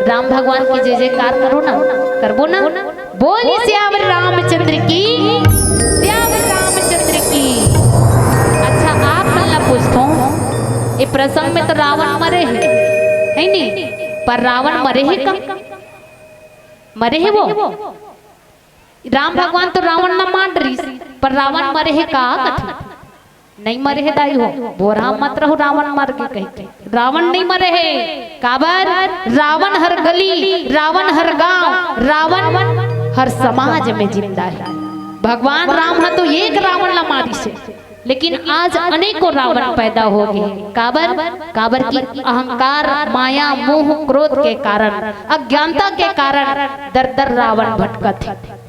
राम भगवान की जय जयकार करो ना, करबो ना। बोल सियावर रामचंद्र की, सियावर रामचंद्र की। अच्छा, आप मन ला पूछथों, ये प्रसंग में तो रावण मरे हे, है नी? पर रावण मरे हे का? मरे हे वो? राम भगवान तो रावण ला मार डरिस, पर रावण मरे हे का कथे? नहीं मरे हे दाई हो, बोरा मत रहो रावण मर गे कहिके। रावण नहीं मरे हे। काबर? रावण हर गली, रावण हर गांव, रावण हर समाज में जिंदा हे। भगवान राम ह तो एक रावण ला मारिस हे, लेकिन आज अनेकों रावण पैदा हो गे। काबर? काबर कि अहंकार, माया, मोह, क्रोध के कारण, अज्ञानता के कारण दर दर रावण भटकत हे,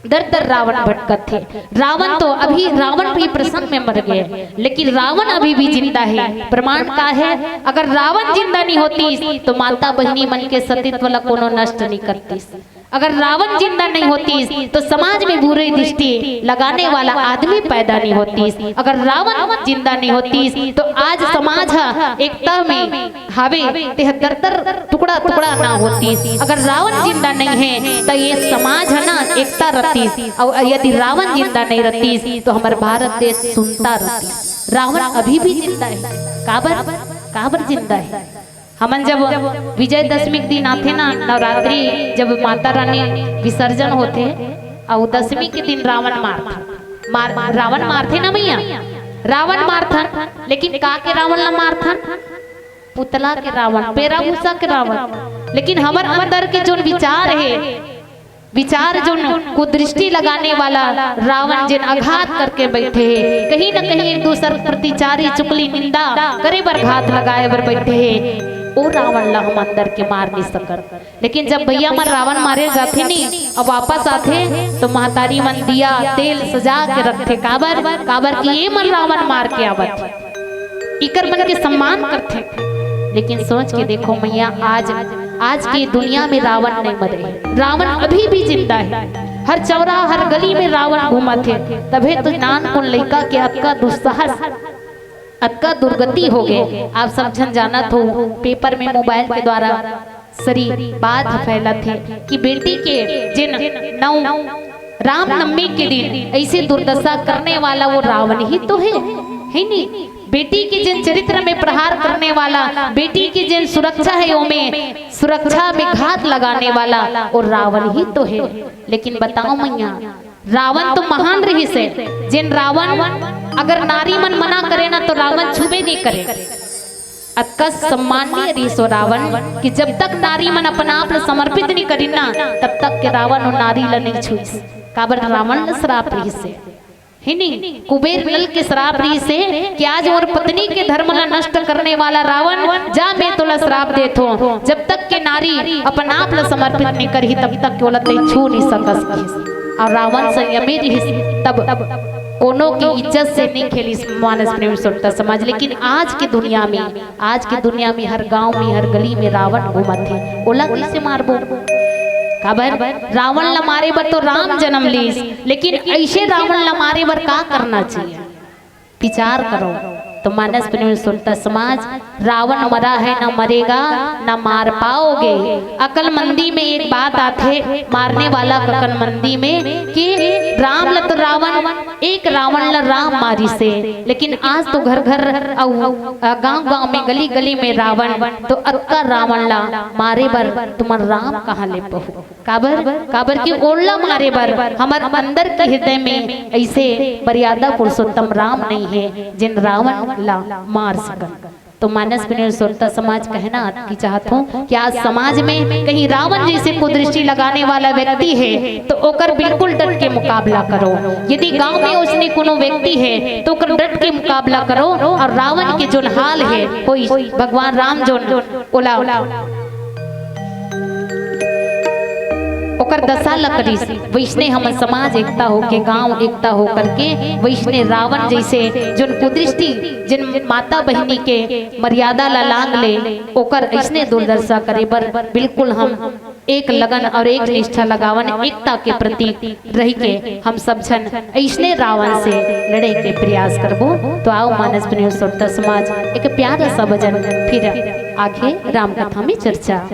दर दर रावण भटकत हे। रावण तो अभी, रावण भी प्रसंग में मर गे, लेकिन रावण अभी भी जिंदा हे। प्रमाण का हे? अगर रावण जिंदा नहीं होतिस, तो माता बहिनी मन के सतीत्व ला कोनो नष्ट नहीं करतिस। अगर रावण जिंदा नहीं होतिस, तो समाज में बुरी दृष्टि लगाने वाला आदमी पैदा नहीं होतिस। अगर रावण जिंदा नहीं होतिस, तो आज समाज ह एकता में हावे, तेह दर दर टुकड़ा टुकड़ा ना होतिस। अगर रावण जिंदा नहीं हे, त ये समाज ह ना एकता रतिस, अउ यदि रावण जिंदा नहीं रतिस, तो हमर भारत देश सुनता रतिस। रावण अभी भी जिंदा हे। काबर? काबर जिंदा हे? हमन जब विजयदशमी के दिन आथे ना, नवरात्रि, जब माता रानी विसर्जन होथे, अउ दशमी के दिन रावण मारथे, मार, रावण मारथे ना मैया, रावण मारथन। लेकिन का के रावण ला मारथन? पुतला के रावण, पेरा भूसा के रावण। लेकिन हमर अंदर के जोन विचार हे, विचार जोन कुदृष्टि लगाने वाला रावण, जेन आघात करके बैठे हे, कहीं न कहीं एक दूसर प्रतिचारी, चुगली, निंदा करे बर, घात लगाए बर बैठे हे, ओ रावण ला हम अंदर के मार नहीं सकन। लेकिन जब भैया मन रावण मारे जाथे नी, अब वापस आथे, तो महतारी मन दिया तेल सजा के रखथे। काबर? काबर कि ये मन रावण मार के आवत हे, इकर मन के सम्मान करथे। लेकिन सोच के देखो मैया, आज, आज के दुनिया में रावण नहीं मरे, रावण अभी भी जिंदा हे। हर चौरा, हर गली में रावण घूमत हे। तभे तो नानकुन लइका के अतका दुस्साहस, अतका दुर्गति हो गे। आप सब झन जानत हो, पेपर में, मोबाइल के द्वारा सरी बात फैलत हे कि बेटी के जेन नौ रामनवमी के दिन ऐसे दुर्दशा करने वाला वो रावण ही तो हे, है नी? बेटी के जेन चरित्र में प्रहार करने वाला, बेटी के जेन सुरक्षा हे, ओमे सुरक्षा में घात लगाने वाला वो रावण ही तो हे। लेकिन बताओ मैया, रावण तो महान रहिस हे, जेन रावण, अगर नारी मन मना करे ना, तो रावण छूबे नहीं करे। अतका सम्माननीय रहिस वो रावण कि जब तक नारी मन अपन आप ल समर्पित नहीं करिन ना, तब तक के रावण वो नारी ल नहीं छुइस। काबर? रावण ल श्राप रहिस हे, है नी? कुबेर नल के श्राप रहिस हे कि आज मोर पत्नी के धर्म ल नष्ट करने वाला रावण, जा, मैं तोला श्राप देत हों, जब तक के नारी अपन आप ल समर्पित नहीं करही, तब तक के ओला तैं छू नहीं सकस, कहिस। अउ रावण संयमी रहिस, तब कोनो के इज्जत से नहीं खेलिस, मानस प्रेम श्रोता समाज। लेकिन आज के दुनिया में, आज के दुनिया में हर गांव में, हर गली में रावण घूमत हे, ओला कैसे मारबो? काबर? रावण ला मारे बर तो राम जन्म लीस, लेकिन ऐसे रावण ला मारे बर का करना चाहिए? विचार करो। तो मानस प्रेम श्रोता समाज, रावण मरा है, ना मरेगा, ना मार पाओगे। अकलमंदी में एक बात आथे, मारने वाला अकलमंदी में, कि राम ल तो रावण, एक रावण ल राम मारिस हे, लेकिन आज तो घर घर अउ, अ, गांव गांव में, गली गली में रावण, तो अतका रावण ला मारे बर तुमन राम कहां ले पहू? काबर? काबर कि ओला मारे बर हमर अंदर के हृदय में ऐसे मर्यादा पुरुषोत्तम राम नहीं हे, जेन रावण ला मार सकन। तो मानस प्रेम श्रोता समाज, कहना कि चाहत हों कि आज समाज में कहीं रावण जैसे कुदृष्टि लगाने वाला व्यक्ति हे, तो ओकर बिल्कुल डट के मुकाबला करो। यदि गांव में ओसने कोनो व्यक्ति हे, तो ओकर डट के मुकाबला करो। अउ रावण के जोन हाल हे, होइस, भगवान राम जोन ओला ओकर दशा ल करिस, वैसने हमर समाज एकता होके, गांव एकता होकर के, वैसने रावण जैसे जोन कुदृष्टि, जेन माता बहिनी के मर्यादा ला लांघ ले, ओकर ऐसने दुर्दशा करे बर बिल्कुल हम एक लगन और एक निष्ठा लगावन, एकता के प्रतीक रहि के हम सब झन अइसने रावण से लड़े के प्रयास करबो। तो आओ मानस पुनियो श्रोता समाज, एक प्यारा सा भजन, फिर आगे राम कथा में चर्चा।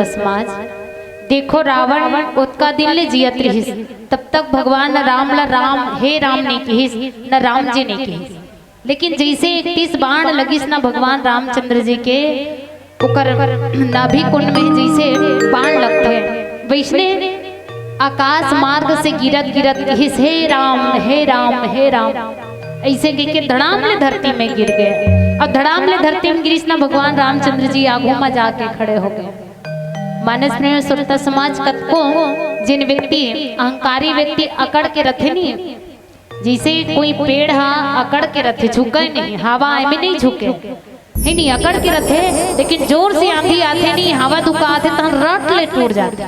समाज, देखो, रावण ओतका दिन ले जियत रिहिस, तब तक भगवान राम ला राम, हे राम नहीं किहिस, न राम जी नहीं किहिस। लेकिन जैसे इकतीस बाण लगिस ना भगवान रामचंद्र जी के, ओकर नाभि कुंड में जैसे बाण लगथे, वैसने आकाश मार्ग से गिरत गिरत किहिस, "हे राम, हे राम, हे राम।" ऐसे कह के धड़ाम ले धरती में गिर गए। अब धड़ाम ले धरती में गिरिस ना, भगवान रामचंद्र जी आगू में जाके खड़े हो गए। मानस प्रेम श्रोता समाज, कतको जिन व्यक्ति, अहंकारी व्यक्ति अकड़ के रथे नी, जैसे कोई पेड़ हा अकड़ के रथे, झुके नहीं, हवा एमे नहीं झुके, है नहीं, अकड़ के रथे, लेकिन जोर से आंधी आथे नहीं, हवा दुका आथे, तहन रट ले टूट जाथे।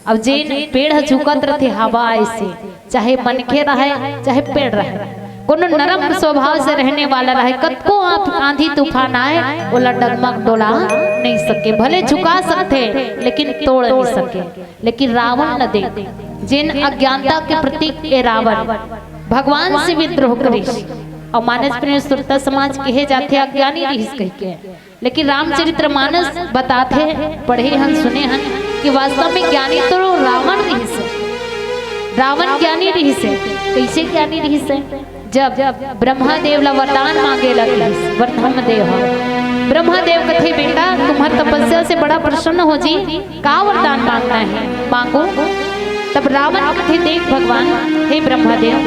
अब जेन पेड़ ह झुकत रथे हवा ऐसे, चाहे मनखे रहे, चाहे पेड़ रहे, कोनो नरम स्वभाव से रहने वाला रहे, कतको आप आंधी तूफान आए, ओला डगमग डोला नहीं सके, भले झुका सकथे लेकिन तोड़ नहीं सके। लेकिन रावण ल देख, जेन अज्ञानता के प्रतीक ए रावण, भगवान से विद्रोह करिस। और मानस प्रेम श्रोता समाज कहे जाथे अज्ञानी रिहिस कहिके, लेकिन रामचरित्र मानस बताथे, पढ़े हन, सुने हन कि वास्तव में ज्ञानी तो रावण रिहिस हे। रावण ज्ञानी रिहिस हे। कैसे ज्ञानी रिहिस हे? जब ब्रह्मा देव ला वरदान मांगे लगिस, ब्रह्मदेव, ब्रह्मदेव कथे, "बेटा, तुम्हर तपस्या से बड़ा प्रसन्न हो जी, का वरदान मांगना है, मांगो।" तब रावण कथे, "देख भगवान, हे ब्रह्मदेव,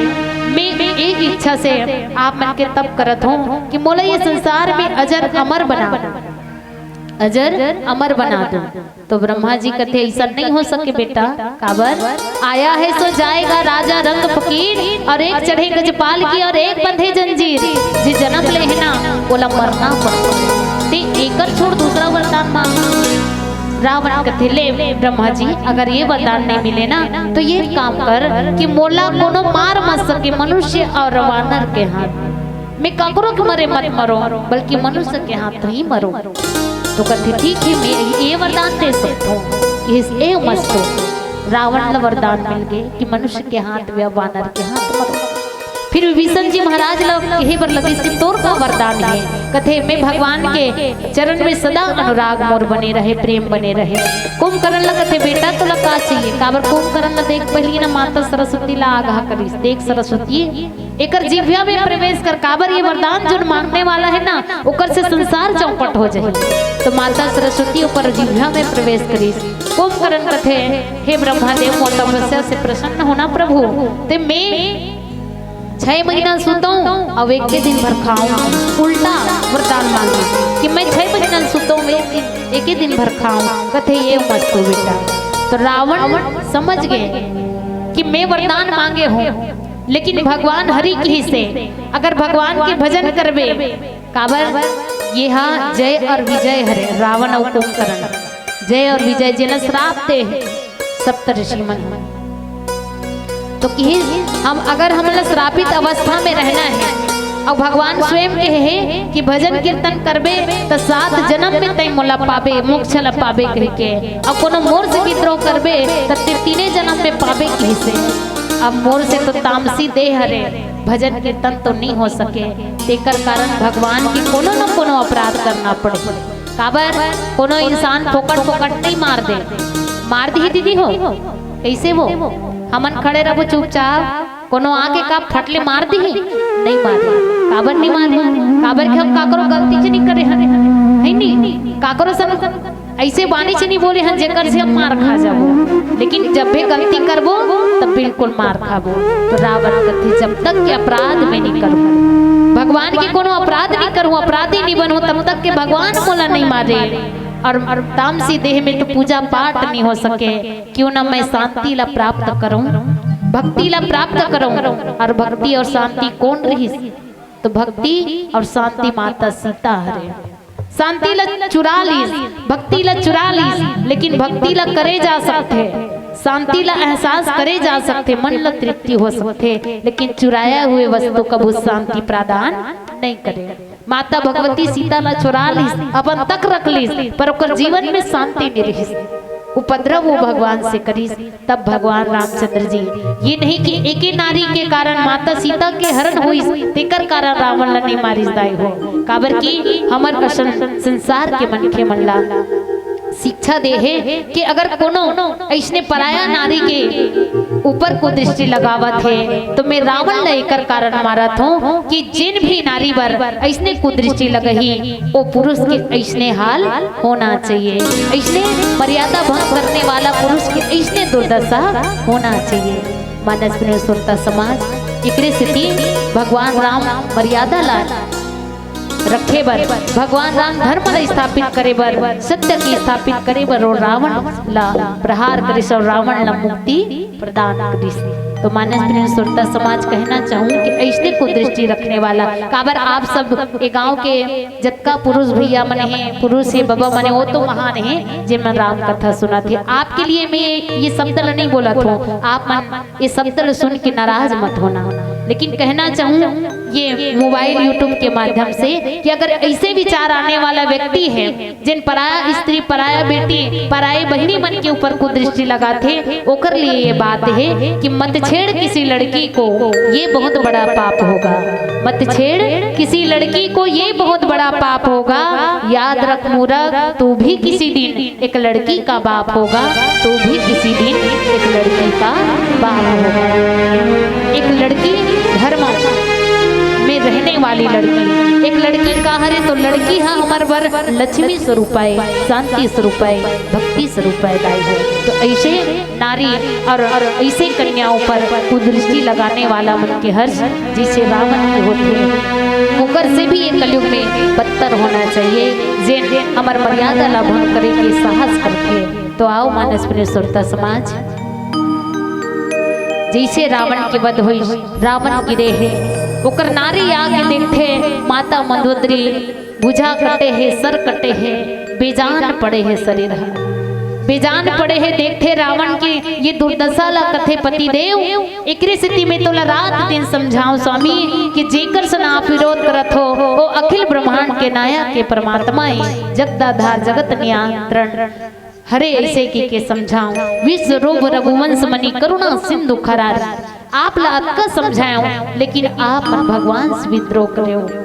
मैं एक इच्छा से आप मन के तप करत हूँ कि मोला ये संसार में अजर अमर बना दो, अजर अमर बना दो।" तो ब्रह्मा जी कथे, "ऐसा नहीं हो सके बेटा।" "काबर?" "आया है सो जाएगा राजा रंग फकीर, और एक चढ़े गजपाल की और एक बंधे जंजीर। जे जन्म ले है ना, ओला मरना पड़ता। ते एकर छोड़ दूसरा वरदान मांग।" रावण कथे, "ले ब्रह्मा जी, अगर ये वरदान नहीं मिले ना, तो ये काम कर कि मोला कोनो मार मत सके, मनुष्य और वानर के हाथ में काकरो के मरे मत मरो, बल्कि मनुष्य के हाथ ही मरो।" तो कथे, "ठीक है, मैं ये वरदान दे सकता हूँ।" ये, ये मस्त हो। रावण ला वरदान मिल गए कि मनुष्य के हाथ में, वानर के हाथ मरो। फिर विभीषण जी महाराज ला कहे बर लगिस कि तोर का वरदान है? कथे, "मैं भगवान के चरण में सदा अनुराग मोर बने रहे, प्रेम बने रहे।" कुंभकर्ण ला कथे, "बेटा, तोला का चाहिए?" काबर कुंभकर्ण ला देख पहली ना माता सरस्वती ला आगाह करिस, "देख सरस्वती, एकर जिह्वा में प्रवेश कर।" काबर ये वरदान जोन मांगने वाला है ना, ओकर से संसार चौपट हो जाही। तो माता सरस्वती ओकर जिह्वा में प्रवेश करिस। कुंभकर्ण कथे, "हे ब्रह्मा देव, मोर तपस्या से प्रसन्न होना प्रभु, ते मैं छह महीना सुतऊं और एक के दिन भर खाऊं।" उल्टा वरदान मांगे कि मैं छह महीना सुतऊं, एक दिन, एक ही दिन भर खाऊं। कथे, "ये मस्त हो बेटा।" तो रावण समझ गए कि मैं वरदान मांगे हूं, लेकिन भगवान हरि किहिस हे, अगर भगवान के भजन करबे, काबर ये हा जय और विजय हरे, रावण और कुंभकर्ण, जय और विजय, जेला श्राप दे हे सप्त ऋषि मन। तो किहिस, हम, अगर हमला श्रापित अवस्था में रहना है, और भगवान स्वयं कहे हे कि भजन कीर्तन करबे, त सात जन्म में तैं मोला पाबे, मोक्ष ला पाबे कहिके, और कोनो मोर से विद्रोह करबे, त ते तीने जन्म में पाबे किहिस हे। अब मोर से तो तामसी देह हरे, भजन कीर्तन तो नहीं हो सके, तेकर कारण भगवान के कोनो न कोनो अपराध करना पड़े। काबर? कोनो इंसान फोकट फोकट नहीं मार दे, मार दिही दीदी हो, कैसे वो? हमन खड़े रहबो चुपचाप, कोनो आके का फटले मार दिही? नहीं मारे। काबर नहीं मारे? काबर कि हम काकरो गलती च नहीं करे हन, है नी? काकरो सन ऐसे बानी च नहीं बोले हन जेकर से हम मार खा जाबो, लेकिन जब भी गलती करबो तब बिल्कुल मार खाबो। तो रावण कथे, "जब तक के अपराध में नहीं करूँ, भगवान के कोनो अपराध नहीं करूँ, अपराधी नहीं बनूँ, तब तक के भगवान मोला नहीं मारे।" और, और तामसी देह में तो पूजा पाठ नहीं हो सके। क्यों ना मैं शांति ला प्राप्त करूं, भक्ति ला प्राप्त करूं। और भक्ति और शांति कौन रहिस? तो भक्ति और शांति माता सीता हरे। शांति ला चुरा लीस, भक्ति ला चुरा लीस, लेकिन भक्ति ला करे जा सकथे, शांति ला एहसास करे जा सकथे, मन ला तृप्ति हो सकथे, लेकिन चुराया हुए वस्तु कभू शांति प्रदान नहीं करे। माता भगवती सीता ला चुरा लीस, अपन तक रख लीस, पर ओकर जीवन में शांति नहीं रहिस। उपद्रव वो भगवान से करिस, तब भगवान रामचंद्र जी, ये नहीं कि एके नारी के कारण माता सीता के हरण होइस, तेकर कारण रावण ला नहीं मारिस दाई हो। काबर कि हमर असन संसार के मनखे मन ला शिक्षा दे हे कि अगर कोनो अइसने पराया नारी के ऊपर कुदृष्टि लगावत हे, तो मैं रावण ल एकर कारण मारत हूँ कि जिन भी नारी बर अइसने कुदृष्टि लगही, वो पुरुष के अइसने हाल होना चाहिए, अइसने मर्यादा भंग करने वाला पुरुष के अइसने दुर्दशा होना चाहिए। मानस प्रेम श्रोता समाज, एकरे सेती भगवान राम मर्यादा ला रखे बर, भगवान राम धर्म ला स्थापित करे बर, सत्य के स्थापित करे बर, और रावण ला प्रहार करिस और रावण ला मुक्ति प्रदान करिस। तो मानस प्रेम श्रोता समाज, कहना चाहूँ कि अइसने कुदृष्टि रखने वाला, काबर आप सब ए गांव के जतका पुरुष भैया मन हे, पुरुष हे, बबा मन हे, वो तो महान हे, जेमन राम कथा सुनत हे। आपके लिए मैं ये शब्द ला नहीं बोलत हूँ, आप मन ये शब्द ला सुन के नाराज मत होना, लेकिन कहना चाहूँ ये मोबाइल, YouTube के माध्यम से कि अगर अइसे विचार आने वाला व्यक्ति हे, जिन पराया स्त्री, पराया बेटी, पराई बहिनी मन के ऊपर कुदृष्टि लगाथे, ओकर लिए ये बात हे कि मत छेड़ किसी लड़की को, ये बहुत बड़ा पाप होगा। मत छेड़ किसी लड़की को, ये बहुत बड़ा पाप होगा। याद रख मूरख, तू भी किसी दिन एक लड़की का बाप होगा, तू भी किसी दिन एक लड़की का बाप होगा। एक लड़की धर्म में रहने वाली लड़की, एक लड़की का हरे तो लड़की हा हमर बर लक्ष्मी स्वरूप आय, शांति स्वरूप आय, भक्ति स्वरूप आय दाई हो। तो अइसे नारी और, और अइसे कन्या ऊपर कुदृष्टि लगाने वाला मन के हर्ष जइसे रावण के होथे, ओकर से भी ये कलयुग में बदतर होना चाहिए, जेन हमर मर्यादा ला भंग करे के साहस करथे। तो आओ मानस प्रेम श्रोता समाज, जइसे रावण के वध होइस, रावण गिरे हे, ओकर नारी आके देखथे, माता मंदोदरी भुजा कटे हे, सर कटे हे, बेजान पड़े हे शरीर ह। बेजान पड़े हे, देखथे रावण के ये दुर्दशा ला, कथे पति देव, एकरे सेती मैं तोला रात दिन समझाऊं स्वामी कि जेकर सन आप विरोध करत हो, वो अखिल ब्रह्मांड के नायक हे, परमात्मा हे, जगदाधार जगत नियंत्रण हरे, अइसे कहिके समझाऊं। विश्व रूप रघुवंश मणि करुणा सिंधु खरार। आप ला अतका समझाऊं, लेकिन आप मन भगवान से विद्रोह करेव।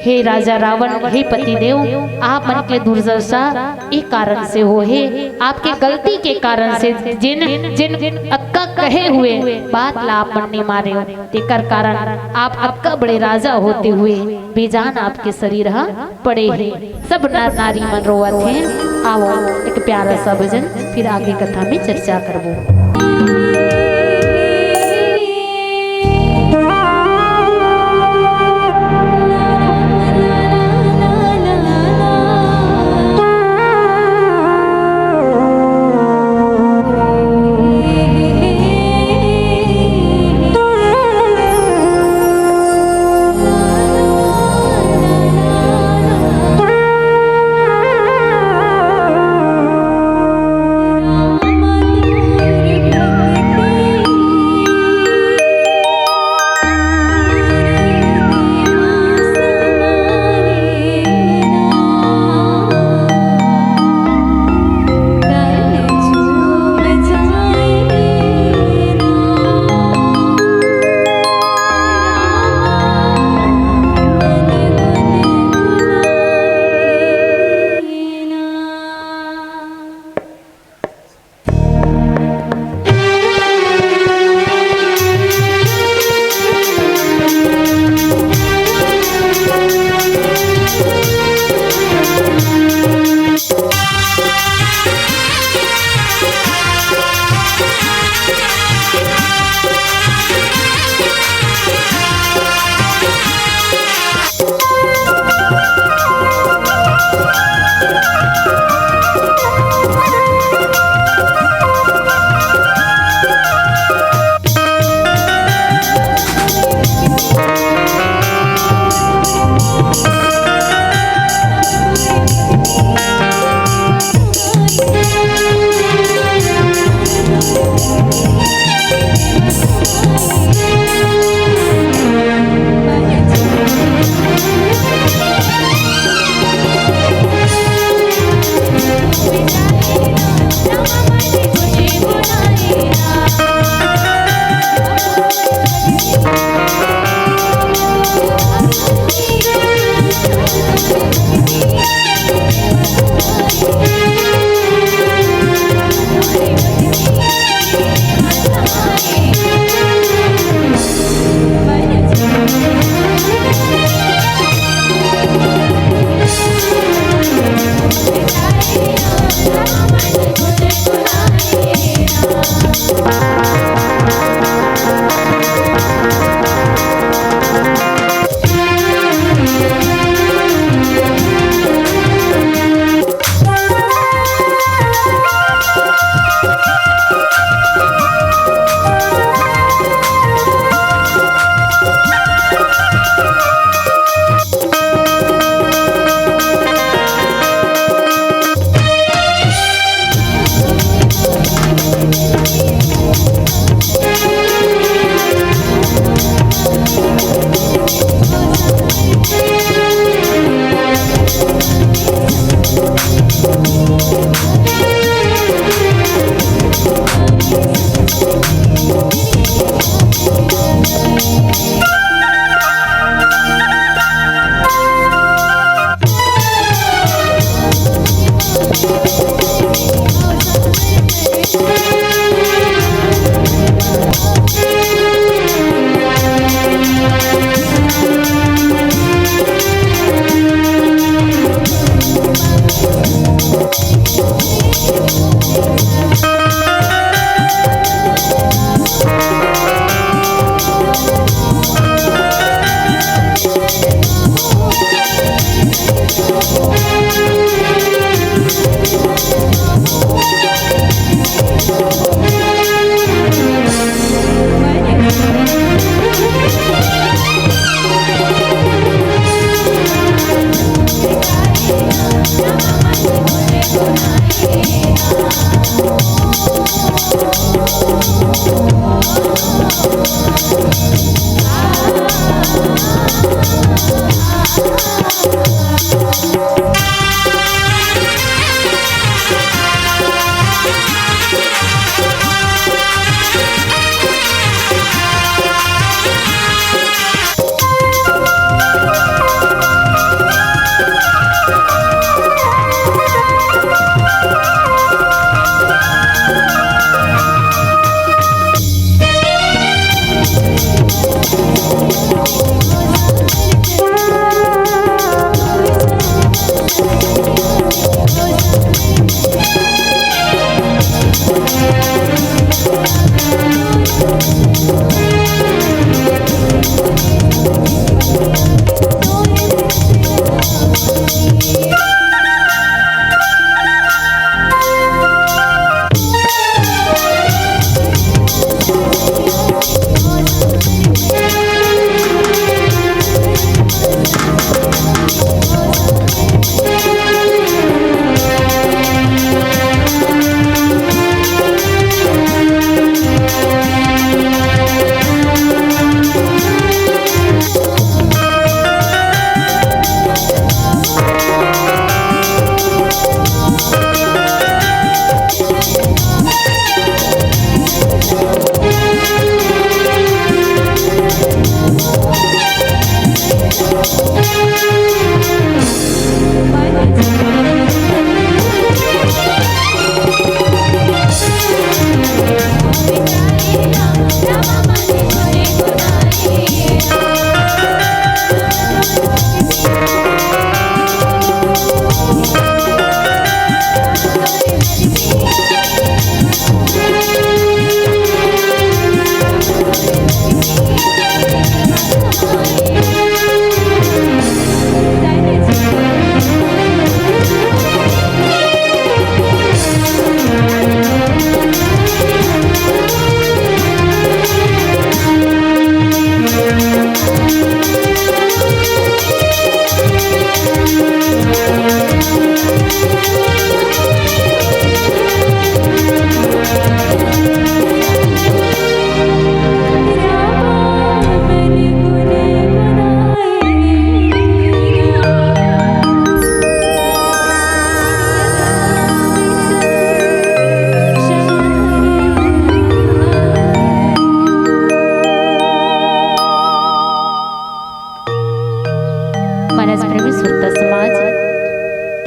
हे राजा रावण, हे पति देव, आप मन के दुर्दशा ए कारण से होहे, आपके गलती के कारण से। जेन, जेन अतका कहे हुए बात ला आप मन नइ मानेव, तेकर कारण आप अतका बड़े राजा होते हुए बेजान आपके शरीर ह पड़े हे। सब नर नारी मन रोवत हे। आवो, एक प्यारा सा भजन, फिर आगे कथा में चर्चा करबो।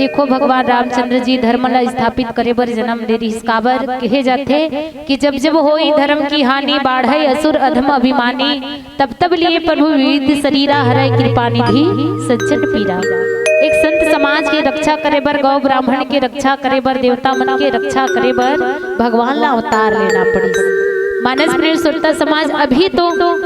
देखो, भगवान रामचंद्र जी धर्म ला स्थापित करे बर जन्म ले रिहिस। काबर कहे जाथे कि जब जब होई धर्म की हानि, बाढ़े असुर अधम अभिमानी, तब तब लिए प्रभु विविध शरीरा, हरै कृपा निधि सज्जन पीरा। एक संत समाज के रक्षा करे बर, गौ ब्राह्मण के रक्षा करे बर, देवता मन के रक्षा करे बर भगवान ला अवतार लेना पड़िस। मानस प्रेम श्रोता समाज, अभी तो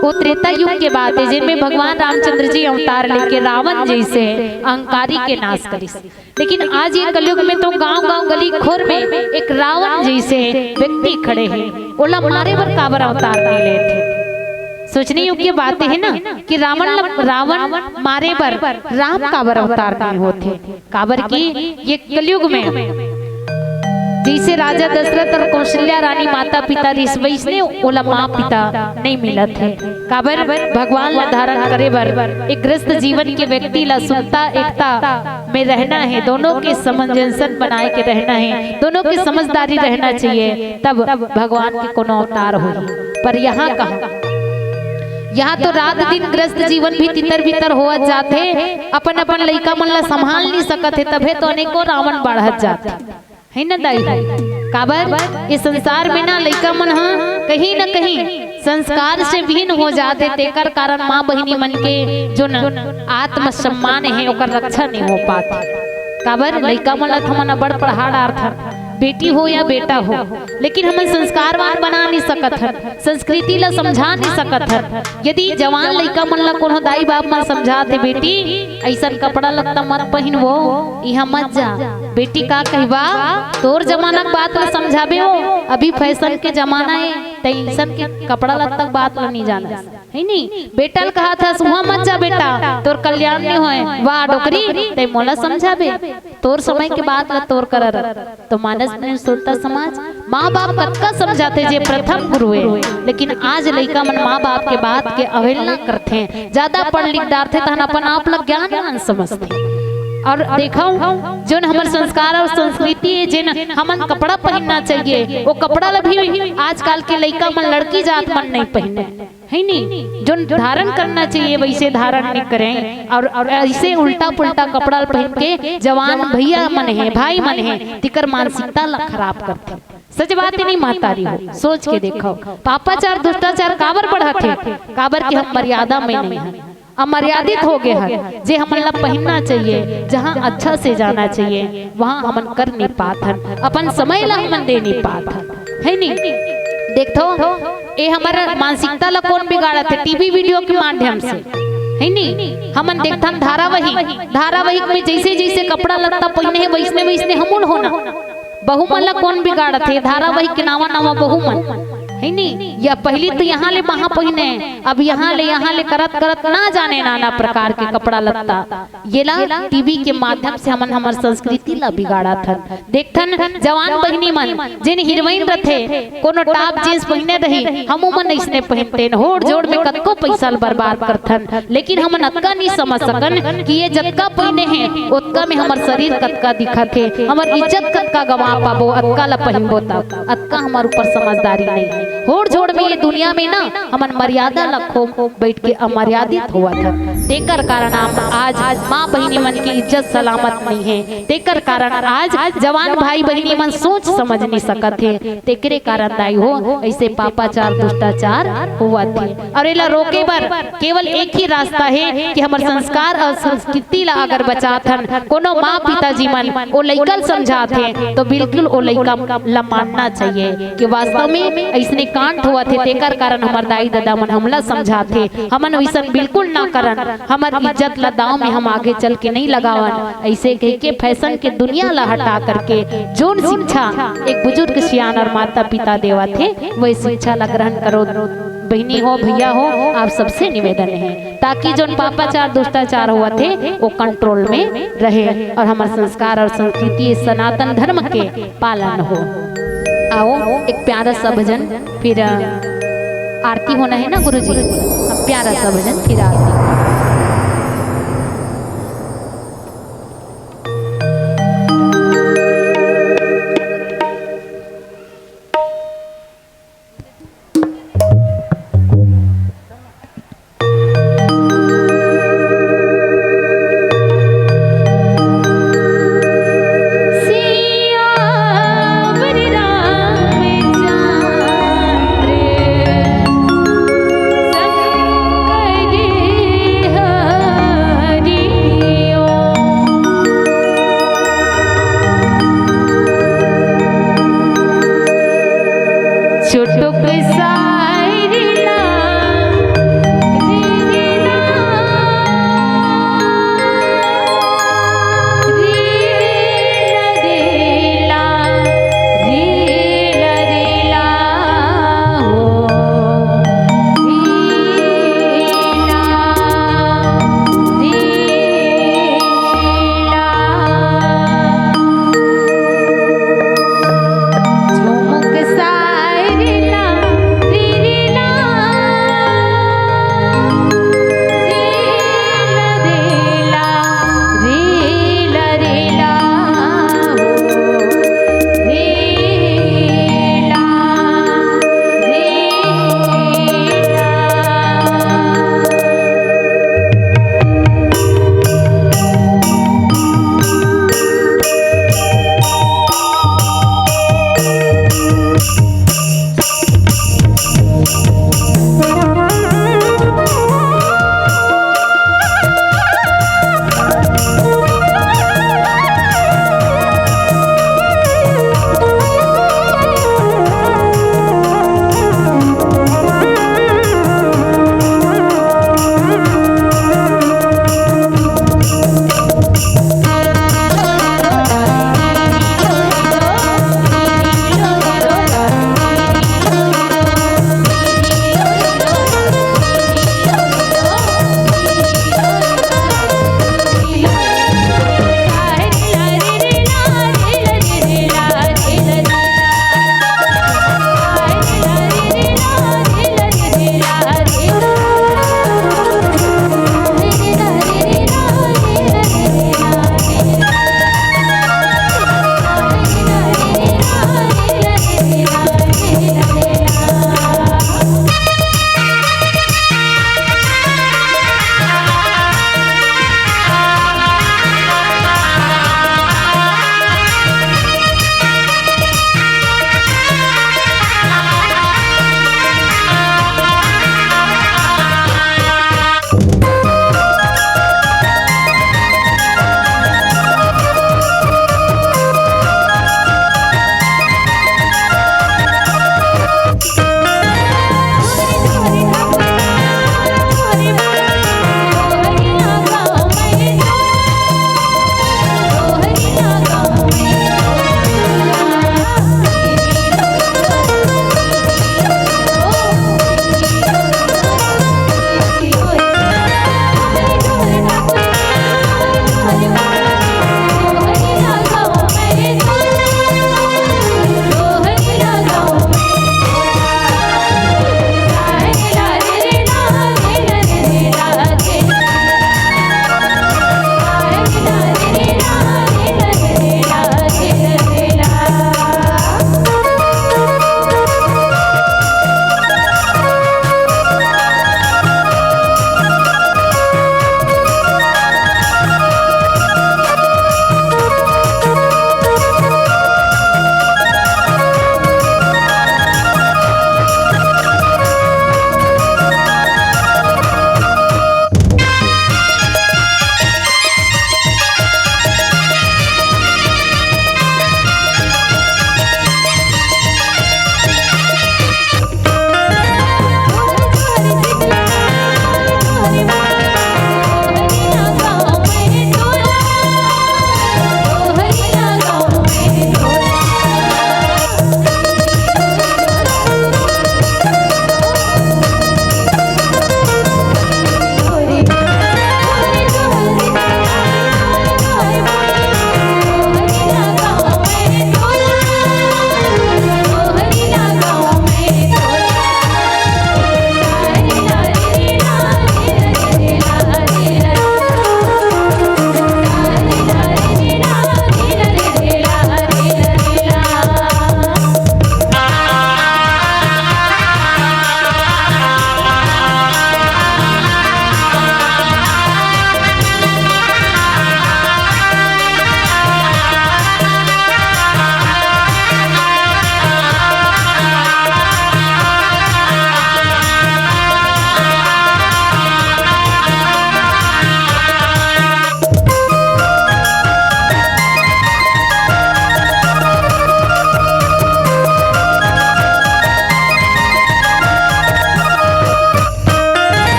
वो त्रेता युग के बात हे, जेमे भगवान रामचंद्र जी अवतार लेके रावण जैसे अहंकारी के नाश करिस। लेकिन आज ये कलयुग में तो गांव-गांव, गली खोर में एक रावण जैसे व्यक्ति खड़े हे, ओला मारे बर काबर अवतार नहीं लेथे? सोचने योग्य बात हे ना कि रावण ल-, रावण मारे बर राम काबर अवतार नहीं होथे? काबर कि ये कलयुग में जैसे राजा दशरथ और कौशल्या रानी माता पिता रिहिस, वैसने ओला माँ पिता नहीं मिलत हे। काबर? भगवान ला धारण करे बर एक ग्रस्त जीवन के व्यक्ति ला सुनता एकता में रहना हे, दोनों के सामंजस्य बनाए के रहना हे, दोनों के समझदारी रहना चाहिए, तब भगवान के कोनो अवतार होही। पर यहाँ कहाँ, यहाँ तो रात दिन ग्रस्त जीवन भी तितर बितर होवत जाथे, अपन अपन लइका मन ला संभाल नहीं सकत हे, तभे तो अनेकों रावण बाढ़त जाथे, हे न दाई? काबर, इस संसार में ना लइका मन ह कहीं न कहीं संस्कार से विहीन हो जाथे, तेकर कारण माँ बहिनी मन के जो न आत्मसम्मान हे, ओकर रक्षा नहीं हो पात। काबर, लइका मन ला तो हमन अब्बड़ पढ़ा डारथन, बेटी हो या बेटा हो, लेकिन हमन संस्कारवान बना नहीं सकत हन, संस्कृति ला समझा नहीं सकत हन। यदि जवान लइका मन ला कोनो दाई बाप मन समझाथे, "बेटी, अइसन कपड़ा लत्ता मत पहिनवो, इहाँ मत जा।" बेटी का कहिबा, "तोर जमाना के बात ला समझाबे हो, अभी फैशन के जमाना हे, तैं अइसन के कपड़ा लत्ता के बात ला नहीं जानस।" हे नी? बेटा ल कहत हस, "उहाँ मत जा बेटा, तोर कल्याण नहीं होय।" "वाह डोकरी, तैं मोला समझाबे, तोर समय के बात ला तोर करा रख।" तो मानस प्रेम श्रोता समाज, माँ बाप कतका समझाथे जे प्रथम गुरु हे, लेकिन आज लइका मन माँ बाप के बात के अवहेलना करथे, ज्यादा पढ़ लिख डारथे तहन अपन आप ला ज्ञानवान समझथे। और देखो, जोन हमर संस्कार और संस्कृति हे, जेन हमन कपड़ा पहिनना चाहिए, वो कपड़ा ला भी आजकल के लइका मन, लड़की जात मन नहीं पहिने, हे नी? जोन धारण करना चाहिए वैसे धारण नहीं करें, और, और ऐसे उल्टा पुल्टा कपड़ा पहिन के जवान भैया मन हे, भाई मन हे, तिकर मानसिकता ला खराब करथे। सच बात हे नहीं महतारी हो, सोच के देखो, पापाचार दुष्टाचार काबर बढ़त हे? काबर कि हम मर्यादा में नहीं हन, अमर्यादित हो गए हन। जे हमन ला पहिनना चाहिए, जहाँ अच्छा से जाना चाहिए, वहाँ हमन कर नहीं पात हन, अपन समय ला हमन दे नहीं पात हन, हे नहीं? देखथो, ए हमर मानसिकता ला कौन बिगाड़त हे? टीवी वीडियो के माध्यम से, हे नहीं? हमन देखथन धारावाहिक, धारावाहिक में जैसे जैसे कपड़ा लत्ता पहिने हे, वैसने वैसने हमन होना। बहू मन ला कौन बिगाड़त हे? धारावाहिक के नावा नावा बहू मन, हे नी? या पहिली तो यहाँ ले वहाँ पहिने, अब यहाँ ले, यहाँ ले करत करत ना जाने नाना प्रकार के कपड़ा लत्ता। येला टीवी के माध्यम से हमन हमर संस्कृति ला बिगाड़त हन। देखथन जवान बहिनी मन, जेन हीरोइन रथे, कोनो टॉप जींस पहिने रही, हमू मन अइसने पहिनतेन, होड़ जोड़ में कतको पैसा ल बर्बाद करथन, लेकिन हमन अतका नहीं समझ सकन कि ये जतका पहिने हे, ओतका में हमर शरीर कतका दिखत हे, हमर इज्जत कतका गंवा पाबो, अतका ल पहिनबो त, अतका हमर ऊपर समझदारी नहीं हे। होड़ जोड़ में ये दुनिया में ना हमन मर्यादा ला खो बैठ के अमर्यादित होवत हन। तेकर कारण हम आज माँ बहिनी मन के इज्जत सलामत नहीं हे। तेकर कारण आज जवान भाई बहिनी मन सोच समझ नहीं सकत हे। तेकरे कारण दाई हो, ऐसे पापाचार दुष्टाचार होवत हे। और एला रोके बर केवल एक ही रास्ता हे कि हमर संस्कार और संस्कृति ला अगर बचात हन, कोनो माँ पिताजी मन ओ लइका ल समझात हे, तो बिल्कुल ओ लइका ला मानना चाहिए कि वास्तव में अइसने कांड होवत हे, तेकर कारण हमर दाई ददा मन हमला समझात हे। हमन वइसन बिल्कुल ना करन, हमर इज्जत ला दाव में हम आगे चल के नहीं लगावन। ऐसे कह के फैशन के दुनिया ला हटा करके जोन शिक्षा एक बुजुर्ग सियान और माता पिता देवत हे, वही शिक्षा ला ग्रहण करो। बहिनी हो, भैया हो, आप सबसे निवेदन हे, ताकि जोन पापाचार दुष्टाचार होवत हे, वो कंट्रोल में रहे और हमर संस्कार और संस्कृति, सनातन धर्म के पालन हो। आओ, एक प्यारा सा भजन, फिर, अ, आरती होना हे ना गुरुजी, अब प्यारा सा भजन, फिर आरती।